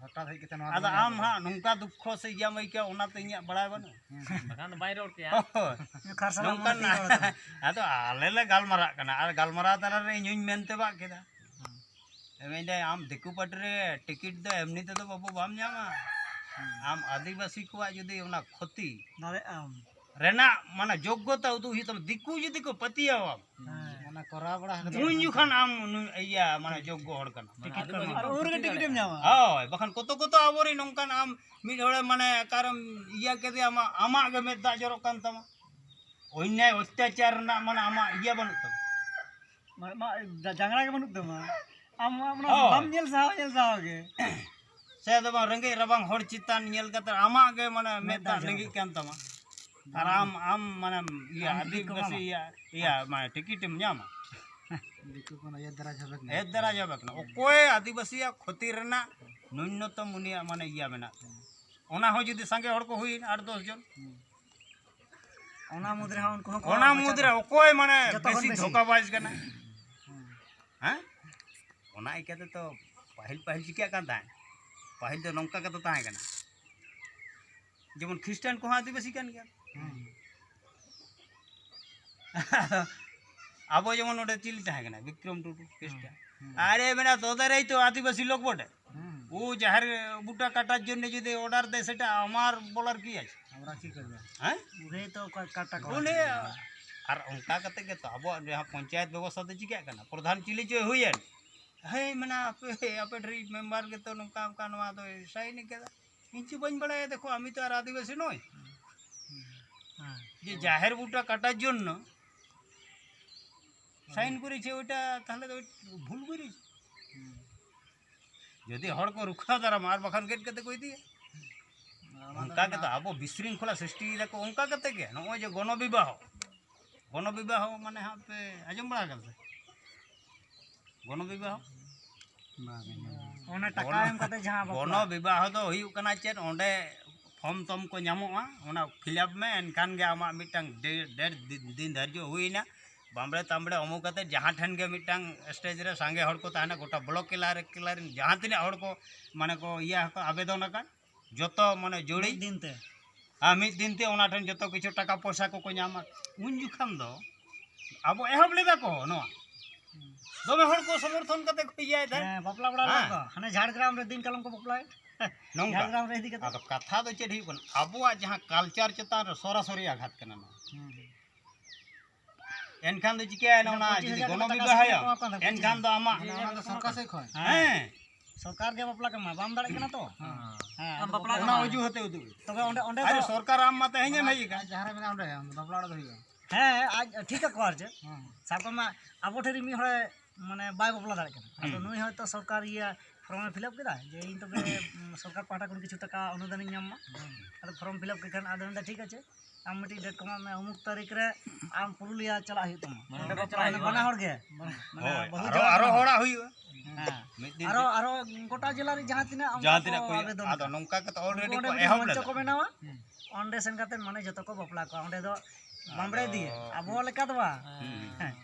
ᱦᱚᱴᱟᱛ ᱦᱮᱡ ᱠᱟᱛᱮ ᱱᱚᱣᱟ ᱟᱫᱚ ᱫᱚ ᱟᱢ ᱦᱟᱸᱜ ᱱᱚᱝᱠᱟ ᱫᱩᱠᱠᱷᱚ ᱥᱮ ᱤᱭᱟᱹᱢ ᱟᱹᱭᱠᱟᱹᱣᱟ, ᱚᱱᱟ ᱛᱚ ᱤᱧᱟᱹᱜ ᱵᱟᱲᱟᱭ ᱵᱟᱹᱱᱩᱜᱼᱟ᱾ ᱦᱩᱸ᱾ ᱵᱟᱠᱷᱟᱱ ᱫᱚ ᱵᱟᱭ ᱨᱚᱲ ᱠᱮᱭᱟ᱾ ᱦᱳᱭ᱾ ᱠᱷᱟᱨᱥᱟ ᱱᱚᱝᱠᱟᱱ ᱞᱟᱝ ᱨᱚᱲ ᱠᱟᱱᱟ᱾ ᱟᱫᱚ ᱟᱞᱮ ᱞᱮ ᱜᱟᱞᱢᱟᱨᱟᱜ ᱠᱟᱱᱟ, ᱟᱨ ᱜᱟᱞᱢᱟᱨᱟᱣ ᱛᱟᱞᱟ ᱨᱮ ᱤᱧ ᱦᱚᱸᱧ ᱢᱮᱱ ᱛᱮᱵᱟᱜ ᱠᱮᱫᱟ᱾ ᱦᱩᱸ᱾ ᱢᱮᱱᱫᱟᱭ, "ᱟᱢ ᱫᱤᱠᱩ ᱯᱟᱨᱴᱤ ᱨᱮ ᱴᱤᱠᱤᱴ ᱫᱚ ᱮᱢᱱᱤ ᱛᱮᱫᱚ ᱵᱟᱹᱵᱩ ᱵᱟᱢ ᱧᱟᱢᱟ᱾ ᱦᱩᱸ᱾ ᱟᱢ ᱟᱹᱫᱤᱵᱟᱹᱥᱤ ᱠᱚᱣᱟᱜ ᱡᱩᱫᱤ ᱚᱱᱟ ᱠᱷᱚᱛᱤ ᱫᱟᱲᱮᱭᱟᱜ ᱟᱢ᱾ ᱨᱮᱱᱟᱜ ᱢᱟᱱᱮ ᱡᱳᱜᱽᱜᱚᱛᱟ ᱩᱫᱩᱜ ᱦᱩᱭᱩᱜ ᱛᱟᱢᱟ, ᱫᱤᱠᱩ ᱡᱩᱫᱤ ᱠᱚ ᱯᱟᱹᱛᱭᱟᱹᱣᱟᱢ, ᱦᱮᱸ᱾ ᱚᱱᱟ ᱠᱚᱨᱟᱣ ᱵᱟᱲᱟ ᱠᱟᱛᱮ ᱩᱱ ᱡᱚᱠᱷᱚᱱ ᱟᱢ ᱱᱩᱭ ᱤᱭᱟᱹ ᱢᱟᱱᱮ ᱡᱳᱜᱽᱜᱚ ᱦᱚᱲ ᱠᱟᱱᱟᱢ᱾ ᱴᱤᱠᱤᱴ ᱠᱚ ᱮᱢᱟ᱾ ᱟᱨ ᱩᱱ ᱨᱮᱜᱮ ᱴᱤᱠᱤᱴ ᱮᱢ ᱧᱟᱢᱟ᱾ ᱦᱳᱭ, ᱵᱟᱠᱷᱟᱱ ᱠᱚᱛᱚ ᱠᱚᱛᱚ ᱟᱵᱚᱨᱮᱱ ᱱᱚᱝᱠᱟᱱ ᱟᱢ ᱢᱤᱫ ᱦᱚᱲᱮ ᱢᱟᱱᱮ ᱚᱠᱟᱨᱮᱢ ᱤᱭᱟᱹ ᱠᱮᱫᱮᱭᱟ, ᱟᱢᱟᱜ, ᱟᱢᱟᱜ ᱜᱮ ᱢᱮᱫ ᱫᱟᱜ ᱡᱚᱨᱚᱜ ᱠᱟᱱ ᱛᱟᱢᱟ᱾ ᱚᱱᱱᱭᱟᱭ ᱚᱛᱛᱟᱪᱟᱨ ᱨᱮᱱᱟᱜ ᱢᱟᱱᱮ ᱟᱢᱟᱜ ᱤᱭᱟᱹ ᱵᱟᱹᱱᱩᱜ ᱛᱟᱢᱟ᱾ ᱢᱟ, ᱢᱟ, ᱡᱟ-, ᱡᱟᱸᱜᱲᱟ ᱜᱮ ᱵᱟᱹᱱᱩᱜ ᱛᱟᱢᱟ᱾ ᱟᱢ ᱢᱟ ᱚᱱᱟ ᱦᱳᱭ᱾ ᱵᱟᱢ ᱧᱮᱞ ᱥᱟᱦᱟᱣ, ᱧᱮᱞ ᱥᱟᱦᱟᱣ ᱜᱮ᱾ ᱥᱮ ᱫᱚ ᱵᱟᱝ, ᱨᱮᱸᱜᱮᱡ ᱨᱟᱵᱟᱝ ᱦᱚᱲ ᱪᱮᱛᱟᱱ ᱧᱮᱞ ᱠᱟᱛᱮ ᱟᱢᱟᱜ ᱜᱮ ᱢᱟᱱᱮ ᱢᱮᱫ ᱢᱮᱫ ᱫᱟᱜ ᱫᱟᱜ ᱞᱤᱸᱜᱤᱜ ᱡᱚᱨᱚᱜ᱾ ᱠᱟᱱ ᱛᱟᱢᱟ᱾ ᱟᱨ ᱟᱢ, ᱟᱢ ᱢᱟᱱᱮ ᱤᱭᱟᱹ ᱟᱢ ᱴᱤᱠᱤᱴ ᱠᱚ ᱟᱹᱫᱤᱵᱟᱹᱥᱤ ᱮᱢᱟᱢᱟ᱾ ᱤᱭᱟᱹ, ᱤᱭᱟᱹ ᱢᱟᱱᱮ ᱴᱤᱠᱤᱴ ᱮᱢ ᱧᱟᱢᱟ᱾ ᱫᱤᱠᱩ ᱠᱚ ᱚᱱᱟ ᱮᱭᱟᱨ ᱫᱟᱨᱟ ᱡᱷᱟᱵᱮ ᱠᱟᱱᱟ᱾ ᱮᱭᱟᱨ ᱫᱟᱨᱟ ᱡᱷᱟᱵᱮ ᱠᱟᱱᱟ᱾ ᱚᱠᱚᱭ ᱟᱹᱫᱤᱵᱟᱹᱥᱤᱭᱟᱜ ᱠᱷᱚᱛᱤ ᱨᱮᱱᱟᱜ ᱱᱩᱱᱱᱚᱛᱚᱢ ᱩᱱᱤᱭᱟᱜ ᱢᱟᱱᱮ ᱤᱭᱟᱹ ᱢᱮᱱᱟᱜ ᱛᱟᱭᱟ? ᱚᱱᱟ ᱦᱚᱸ ᱡᱩᱫᱤ ᱥᱟᱸᱜᱮ ᱦᱚᱲ ᱠᱚ ᱦᱩᱭᱮᱱ ᱟᱴ ᱫᱚᱥ ᱡᱚᱱ, ᱦᱩᱸ᱾ ᱚᱱᱟ ᱢᱩᱫᱽ ᱨᱮᱦᱚᱸ ᱩᱱᱠᱩ ᱦᱚᱸ ᱠᱚ ᱚᱱᱟ ᱢᱩᱫᱽ ᱨᱮ ᱚᱠᱚᱭ ᱢᱟᱱᱮ ᱡᱚᱛᱚ ᱠᱷᱚᱱ ᱵᱮᱥᱤ ᱵᱮᱥᱤ᱾ ᱫᱷᱳᱠᱟᱵᱟᱡᱽ ᱠᱟᱱᱟ? ᱦᱩᱸ᱾ ᱦᱮᱸ? ᱚᱱᱟ ᱤᱠᱟᱹᱛᱮ ᱛᱚ ᱯᱟᱹᱦᱤᱞ, ᱯᱟᱹᱦᱤᱞ ᱪᱤᱠᱟᱹᱜ ᱠᱟᱱ ᱛᱟᱦᱮᱸᱫ? ᱯᱟᱹᱦᱤᱞ ᱫᱚ ᱱᱚᱝᱠᱟ ᱠᱟᱛᱮ ᱛᱟᱦᱮᱸ ᱠᱟᱱᱟ, ᱡᱮᱢᱚᱱ ᱠᱷᱨᱤᱥᱴᱟᱱ ᱠᱚᱦᱚᱸ ᱟᱹᱫᱤᱵᱟᱹᱥᱤ ᱠᱟᱱ ᱜᱮᱭᱟ᱾ ᱦᱩᱸ᱾ ᱟᱵᱚ ᱡᱮᱢᱚᱱ ᱱᱚᱰᱮ ᱪᱤᱞᱤ ᱛᱟᱦᱮᱸ ᱠᱟᱱᱟ? ᱵᱤᱠᱨᱚᱢ ᱴᱩᱰᱩ, ᱠᱷᱨᱤᱥᱴᱟᱱ᱾ ᱦᱩᱸ᱾ ᱟᱨᱮ ᱢᱮᱱᱟ, "তোদের এই তো আদিবাসী লোক বটে।" হুম। ও যাহের বুটা কাটার জন্য যদি অর্ডার দেয়, সেটা আমার বলার কি আছে? আমরা কি করবো? হ্যাঁ? ওরাই তো কা-, কাটা করা। ᱩᱱᱤ ᱟᱨ ᱚᱱᱠᱟ ᱠᱟᱛᱮ ᱜᱮ ᱛᱚ ᱟᱵᱚᱣᱟᱜ ᱡᱟᱦᱟᱸ ᱯᱚᱧᱪᱟᱭᱮᱛ ᱵᱮᱵᱚᱥᱛᱷᱟ ᱫᱚ ᱪᱤᱠᱟᱹᱜ ᱠᱟᱱᱟ? ᱯᱨᱚᱫᱷᱟᱱ ᱪᱤᱞᱤ ᱪᱚᱭ ᱦᱩᱭᱮᱱ, ᱦᱮᱸ, ᱢᱮᱱᱟ, "ᱟᱯᱮ, ᱟᱯᱮ ᱰᱷᱮᱨ ᱢᱮᱢᱵᱟᱨ ᱜᱮᱛᱚ ᱱᱚᱝᱠᱟ ᱚᱱᱠᱟ ᱱᱚᱣᱟ ᱫᱚ ᱥᱟᱭᱤᱱ ᱠᱟᱫᱟ, ᱤᱧ ᱪᱮᱫ ᱵᱟᱹᱧ ᱵᱟᱲᱟᱭᱟ, ᱫᱮᱠᱷᱚ, আমি তো আর আদিবাসী নই।" ᱦᱮᱸ᱾ যে জাহের বুটা কাটার জন্য ᱥᱟᱭᱤᱱ ᱠᱚᱨᱮ ᱪᱮ ᱚᱭᱴᱟ ᱛᱟᱦᱞᱮ ᱫᱚ ᱵᱷᱩᱞ ᱠᱚᱨᱮ᱾ ᱦᱩᱸ᱾ ᱡᱩᱫᱤ ᱦᱚᱲ ᱠᱚ ᱨᱩᱠᱷᱟᱹᱣ ᱫᱟᱨᱟᱢᱟ ᱟᱨ ᱵᱟᱠᱷᱟᱱ ᱜᱮᱫ ᱠᱟᱛᱮ ᱠᱚ ᱤᱫᱤᱭᱟ᱾ ᱚᱱᱟ ᱫᱚ ᱚᱱᱠᱟ ᱜᱮᱛᱚ ᱚᱱᱟ ᱟᱵᱚ ᱵᱤᱥᱨᱤᱝᱠᱷᱚᱞᱟ ᱥᱨᱤᱥᱴᱤᱭ ᱫᱟᱠᱚ ᱚᱱᱠᱟ ᱠᱟᱛᱮ ᱜᱮ᱾ ᱱᱚᱜᱼᱚᱭ ᱡᱮ ᱜᱚᱱᱚ ᱵᱤᱵᱟᱦᱚ, ᱜᱚᱱᱚ ᱵᱤᱵᱟᱦᱚ ᱢᱟᱱᱮ ᱦᱟᱸᱜ ᱯᱮ ᱟᱸᱡᱚᱢ ᱵᱟᱲᱟ ᱟᱠᱟᱫᱟ ᱥᱮ? ᱜᱚᱱᱚ ᱵᱤᱵᱟᱦᱚ? ᱵᱟᱝ ᱟᱸᱡᱚᱢ ᱵᱟᱲᱟ᱾ ᱚᱱᱟ ᱴᱟᱠᱟ ᱜᱚᱱᱚ ᱮᱢ ᱠᱟᱛᱮ ᱡᱟᱦᱟᱸ ᱵᱟᱯᱞᱟ᱾ ᱜᱚᱱᱚ ᱵᱤᱵᱟᱦᱚ ᱫᱚ ᱦᱩᱭᱩᱜ ᱠᱟᱱᱟ ᱪᱮᱫ, ᱚᱸᱰᱮ ᱯᱷᱚᱨᱢ ᱛᱚᱢ ᱠᱚ ᱧᱟᱢᱚᱜᱼᱟ, ᱚᱱᱟ ᱯᱷᱤᱞᱟᱯ ᱢᱮ, ᱮᱱᱠᱷᱟᱱ ᱜᱮ ᱟᱢᱟᱜ ᱢᱤᱫᱴᱟᱝ ᱰᱮ-, ᱰᱮᱴ ᱫᱤᱱ, ᱫᱤᱱ ᱫᱷᱟᱨᱡᱚ ᱦᱩᱭᱱᱟ᱾ ᱵᱟᱢᱵᱲᱮ ᱛᱟᱢᱵᱲᱮ ᱚᱢᱩᱠ ᱠᱟᱛᱮ ᱡᱟᱦᱟᱸ ᱴᱷᱮᱱ ᱜᱮ ᱢᱤᱫᱴᱟᱝ ᱥᱴᱮᱡᱽ ᱨᱮ ᱥᱟᱸᱜᱮ ᱦᱚᱲ ᱠᱚ ᱛᱟᱦᱮᱱᱟ, ᱜᱚᱴᱟ ᱵᱞᱚᱠ ᱠᱮᱞᱟ ᱨᱮ, ᱠᱮᱞᱟ ᱨᱮᱱ ᱡᱟᱦᱟᱸ ᱛᱤᱱᱟᱹᱜ ᱦᱚᱲ ᱠᱚ ᱢᱟᱱᱮ ᱠᱚ ᱤᱭᱟᱹ ᱟᱠᱚ, ᱟᱵᱮᱫᱚᱱ ᱟᱠᱟᱱ, ᱡᱚᱛᱚ ᱢᱟᱱᱮ ᱡᱳᱲᱤ ᱢᱤᱫ ᱫᱤᱱ ᱛᱮ᱾ ᱟᱨ ᱢᱤᱫ ᱫᱤᱱ ᱛᱮ ᱚᱱᱟ ᱴᱷᱮᱱ ᱡᱚᱛᱚ ᱠᱤᱪᱷᱩ ᱴᱟᱠᱟ ᱯᱚᱭᱥᱟ ᱠᱚᱠᱚ ᱧᱟᱢᱟ᱾ ᱩᱱ ᱡᱚᱠᱷᱟᱱ ᱫᱚ ᱟᱵᱚ ᱮᱦᱚᱵ ᱞᱮᱫᱟ ᱠᱚ ᱱᱚᱣᱟ, ᱫᱚᱢᱮ ᱦᱚᱲ ᱠᱚ ᱥᱚᱢᱚᱨᱛᱷᱚᱱ ᱠᱟᱛᱮ ᱠᱚ ᱤᱭᱟᱹᱭ ᱛᱟᱦᱮᱸᱫ᱾ ᱦᱮᱸ, ᱵᱟᱯᱞᱟ ᱵᱟᱲᱟ ᱞᱮᱫᱟ ᱦᱮᱸ᱾ ᱠᱚ᱾ ᱦᱟᱱᱮ ᱡᱷᱟᱲᱜᱨᱟᱢ ᱨᱮ ᱫᱤᱱ ᱠᱟᱞᱚᱢ ᱠᱚ ᱵᱟᱯᱞᱟᱭᱮᱫ᱾ ᱱᱚᱝᱠᱟ᱾ ᱡᱷᱟᱲᱜᱨᱟᱢ ᱨᱮ ᱤᱫᱤ ᱠᱟᱛᱮ᱾ ᱟᱫᱚ ᱠᱟᱛᱷᱟ ᱫᱚ ᱪᱮᱫ ᱦᱩᱭᱩᱜ ᱠᱟᱱᱟ? ᱟᱵᱚᱣᱟᱜ ᱡᱟᱦᱟᱸ ᱠᱟᱞᱪᱟᱨ ᱪᱮᱛᱟᱱ ᱨᱮ ᱥᱚᱨᱟᱥᱚᱨᱤ ᱟᱜᱷᱟᱛ ᱠᱟᱱᱟ ᱱᱚᱣᱟ᱾ ᱦᱩᱸ᱾ ᱮᱱᱠᱷᱟᱱ ᱫᱚ ᱪᱤᱠᱟᱹᱭᱟ? ᱚᱱᱟ ᱚᱱᱟ ᱯᱚᱸᱪᱤᱥ ᱡᱩᱫᱤ ᱦᱟᱡᱟᱨ ᱜᱚᱱᱚ ᱴᱟᱠᱟ ᱵᱤᱵᱟᱦᱟᱭᱟ, ᱥᱚᱨᱠᱟᱨ ᱠᱚ ᱮᱢᱟ ᱠᱚᱣᱟ, ᱮᱱᱠᱷᱟᱱ ᱫᱚ ᱟᱢᱟᱜ ᱚᱱᱟ ᱫᱚ ᱥᱚᱨᱠᱟᱨ ᱥᱮᱫ ᱠᱷᱚᱱ᱾ ᱦᱮᱸ᱾ ᱥᱚᱨᱠᱟᱨ ᱜᱮ ᱵᱟᱯᱞᱟ ᱠᱟᱢᱟ, ᱵᱟᱢ ᱫᱟᱲᱮᱭᱟᱜ ᱠᱟᱱᱟ ᱛᱚ᱾ ᱦᱮᱸ᱾ ᱦᱮᱸ, ᱟᱢ ᱟᱫᱚ ᱵᱟᱯᱞᱟ ᱚᱱᱟ ᱠᱟᱢᱟ᱾ ᱚᱡᱩ ᱦᱟᱛᱮ ᱩᱫᱩᱜ᱾ ᱛᱚᱵᱮ ᱚᱸᱰᱮ, ᱚᱸᱰᱮ ᱟᱨᱮ ᱫᱚ ᱥᱚᱨᱠᱟᱨ ᱟᱢ ᱢᱟ ᱛᱮᱦᱮᱧ ᱮᱢ ᱦᱮᱡ ᱟᱠᱟᱱ᱾ ᱡᱟᱦᱟᱸ ᱨᱮ ᱢᱮᱱᱟᱜᱼᱟ ᱚᱸᱰᱮ ᱵᱟᱯᱞᱟ ᱚᱲᱟᱜ ᱫᱚ ᱦᱩᱭᱩᱜᱼᱟ᱾ ᱦᱮᱸ, ᱟᱡ ᱴᱷᱤᱠ ᱟᱠᱚ ᱟᱨ ᱪᱮᱫ᱾ ᱦᱮᱸ᱾ ᱥᱟᱵ ᱠᱟᱜ ᱢᱮ, ᱟᱵᱚ ᱴᱷᱮᱱ ᱨᱮ ᱢᱤᱫ ᱦᱚᱲᱮ ᱢᱟᱱᱮ ᱵᱟᱭ ᱵᱟᱯᱞᱟ ᱫᱟᱲᱮᱭᱟᱜ ᱠᱟᱱᱟ᱾ ᱟᱫᱚ ᱦᱩᱸ᱾ ᱱᱩᱭ ᱦᱚᱭᱛᱚ ᱥᱚᱨᱠᱟᱨ ᱤᱭᱟᱹ ᱯᱷᱚᱨᱢᱮ ᱯᱷᱤᱞᱟᱯ ᱠᱮᱫᱟ ᱡᱮ ᱤᱧ ᱛᱚᱵᱮ, ᱩᱸ, ᱥᱚᱨᱠᱟᱨ ᱯᱟᱦᱴᱟ ᱠᱷᱚᱱ ᱠᱤᱪᱷᱩ ᱴᱟᱠᱟ ᱚᱱᱩᱫᱟᱱᱤᱧ ᱧᱟᱢ ᱢᱟ᱾ ᱦᱩᱸ᱾ ᱟᱫᱚ ᱯᱷᱚᱨᱢ ᱯᱷᱤᱞᱟᱯ ᱠᱮᱫ ᱠᱷᱟᱱ ᱟᱫᱚ ᱢᱮᱱᱫᱟ, "ᱴᱷᱤᱠ ᱟᱪᱷᱮ, ᱟᱢ ᱢᱤᱫᱴᱤᱡ ᱰᱮᱴ ᱠᱚ ᱮᱢᱟᱜ ᱢᱮ, ᱚᱢᱩᱠ ᱛᱟᱹᱨᱤᱠᱷ ᱨᱮ ᱟᱢ ᱯᱩᱨᱩᱞᱤᱭᱟ ᱪᱟᱞᱟᱜ ᱦᱩᱭᱩᱜ ᱛᱟᱢᱟ᱾ ᱢᱟᱱᱮ ᱚᱸᱰᱮ ᱵᱟᱱᱟ ᱦᱚᱲ ᱜᱮ, ᱢᱟᱱᱮ ᱦᱳᱭ, ᱵᱟᱹᱦᱩ ᱟᱨᱚ ᱡᱟᱶᱟᱭ ᱟᱨᱚ ᱦᱚᱸ᱾ ᱦᱚᱲᱟᱜ ᱦᱩᱭᱩᱜᱼᱟ᱾ ᱦᱮᱸ᱾ ᱢᱤᱫ ᱫᱤᱱ ᱟᱨᱚ ᱛᱮ᱾ ᱟᱨᱚ ᱜᱚᱴᱟ ᱡᱮᱞᱟ ᱨᱮ ᱡᱟᱦᱟᱸ ᱛᱤᱱᱟᱹᱜ ᱚᱱᱠᱟ ᱡᱟᱦᱟᱸ ᱛᱤᱱᱟᱹᱜ ᱠᱚ ᱠᱚ ᱦᱩᱭᱩᱜᱼᱟ᱾ ᱟᱵᱮᱫᱚᱱ ᱟᱫᱚ ᱠᱟᱜ᱾ ᱱᱚᱝᱠᱟ ᱠᱟᱛᱮ ᱩᱱᱠᱩ already ᱚᱸᱰᱮ ᱠᱚ ᱢᱤᱫᱴᱤᱡ ᱮᱦᱚᱵ ᱢᱚᱧᱪᱚ ᱞᱮᱫᱟ᱾ ᱠᱚ ᱵᱮᱱᱟᱣᱟ᱾ ᱦᱩᱸ᱾ ᱚᱸᱰᱮ ᱥᱮᱱ ᱠᱟᱛᱮ ᱢᱟᱱᱮ ᱡᱚᱛᱚ ᱠᱚ ᱵᱟᱯᱞᱟ ᱠᱚᱣᱟ᱾ ᱚᱸᱰᱮ ᱫᱚ ᱟᱫᱚ ᱵᱟᱢᱵᱲᱮ ᱤᱫᱤᱭᱟ, ᱟᱵᱚ ᱞᱮᱠᱟ ᱫᱚ ᱵᱟᱝ᱾ ᱦᱩᱸ᱾ ᱦᱮᱸ᱾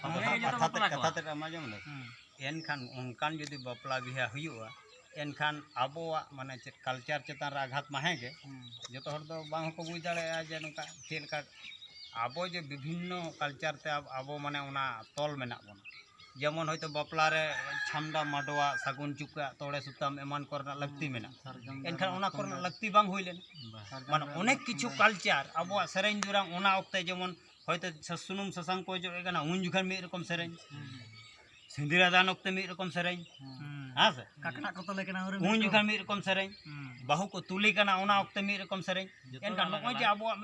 ᱟᱫᱚ ᱦᱟᱸᱜ ᱠᱟᱛᱷᱟ ᱛᱮᱫ, ᱠᱟᱛᱷᱟ ᱛᱮᱫ ᱟᱢ ᱟᱸᱡᱚᱢ ᱞᱮ᱾ ᱦᱩᱸ᱾ ᱮᱱᱠᱷᱟᱱ ᱚᱱᱠᱟᱱ ᱡᱩᱫᱤ ᱵᱟᱯᱞᱟ ᱵᱤᱦᱟᱹ ᱦᱩᱭᱩᱜᱼᱟ, ᱮᱱᱠᱷᱟᱱ ᱟᱵᱚᱣᱟᱜ ᱢᱟᱱᱮ ᱪᱮᱫ culture ᱪᱮᱛᱟᱱ ᱨᱮ ᱟᱜᱷᱟᱛ ᱢᱟ ᱦᱮᱸ ᱜᱮ᱾ ᱦᱩᱸ᱾ ᱡᱚᱛᱚ ᱦᱚᱲ ᱫᱚ ᱵᱟᱝ ᱦᱚᱸᱠᱚ ᱵᱩᱡᱽ ᱫᱟᱲᱮᱭᱟᱜᱼᱟ ᱡᱮ ᱱᱚᱝᱠᱟ ᱪᱮᱫ ᱞᱮᱠᱟ ᱟᱵᱚ ᱡᱮ ᱵᱤᱵᱷᱤᱱᱱᱚ culture ᱛᱮ ᱟᱵ-, ᱟᱵᱚ ᱢᱟᱱᱮ ᱚᱱᱟ ᱛᱚᱞ ᱢᱮᱱᱟᱜ ᱵᱚᱱᱟ᱾ ᱡᱮᱢᱚᱱ ᱦᱚᱭᱛᱳ ᱵᱟᱯᱞᱟ ᱨᱮ ᱪᱷᱟᱢᱰᱟ, ᱢᱟᱰᱣᱟ, ᱥᱟᱹᱜᱩᱱ ᱪᱩᱠᱟᱹᱜ, ᱛᱚᱲᱮ ᱥᱩᱛᱟᱹᱢ ᱮᱢᱟᱱ ᱠᱚᱨᱮᱱᱟᱜ ᱞᱟᱹᱠᱛᱤ ᱢᱮᱱᱟᱜᱼᱟ᱾ ᱥᱟᱨᱡᱚᱢ ᱮᱱᱠᱷᱟᱱ ᱫᱟᱨᱮ ᱚᱱᱟ ᱢᱟᱛᱠᱚᱢ ᱠᱚᱨᱮᱱᱟᱜ ᱫᱟᱨᱮ᱾ ᱞᱟᱹᱠᱛᱤ ᱵᱟᱝ ᱦᱩᱭ ᱞᱮᱱᱟ᱾ ᱥᱟᱨᱡᱚᱢ ᱢᱟᱱᱮ ᱫᱟᱨᱮ ᱚᱱᱮᱠ ᱢᱟᱛᱠᱚᱢ ᱠᱤᱪᱷᱩ ᱫᱟᱨᱮ᱾ Culture ᱟᱵᱚᱣᱟᱜ ᱥᱮᱨᱮᱧ ᱫᱩᱨᱟᱝ ᱚᱱᱟ ᱚᱠᱛᱮ ᱡᱮᱢᱚᱱ ᱦᱚᱭᱛᱳ ᱥᱩᱱᱩᱢ ᱥᱟᱥᱟᱝ ᱠᱚ ᱚᱡᱚᱜ ᱮ ᱠᱟᱱᱟ, ᱩᱱ ᱡᱚᱠᱷᱚᱱ ᱢᱤᱫ ᱨᱚᱠᱚᱢ ᱥᱮᱨᱮᱧ, ᱦᱩᱸ᱾ ᱥᱤᱸᱫᱽᱨᱟᱹ ᱫᱟᱱ ᱚᱠᱛᱮ ᱢᱤᱫ ᱨᱚᱠᱚᱢ ᱥᱮᱨᱮᱧ, ᱦᱩᱸ᱾ ᱦᱮᱸ ᱥᱮ? ᱠᱟᱠᱲᱟ ᱠᱚ ᱛᱚᱞᱮ ᱠᱟᱱᱟ, ᱩᱱᱨᱮ ᱩᱱ ᱢᱤᱫ ᱡᱚᱠᱷᱚᱱ ᱨᱚᱠᱚᱢ᱾ ᱢᱤᱫ ᱨᱚᱠᱚᱢ ᱥᱮᱨᱮᱧ, ᱦᱩᱸ᱾ ᱵᱟᱹᱦᱩ ᱠᱚ ᱛᱩᱞᱮ ᱠᱟᱱᱟ, ᱚᱱᱟ ᱚᱠᱛᱮ ᱢᱤᱫ ᱨᱚᱠᱚᱢ ᱥᱮᱨᱮᱧ᱾ ᱡᱚᱛᱚ ᱮᱱᱠᱷᱟᱱ ᱟᱞᱟᱫᱟ ᱱᱚᱜᱼᱚᱭ ᱡᱮ ᱟᱞᱟᱫᱟ᱾ ᱟᱵᱚᱣᱟᱜ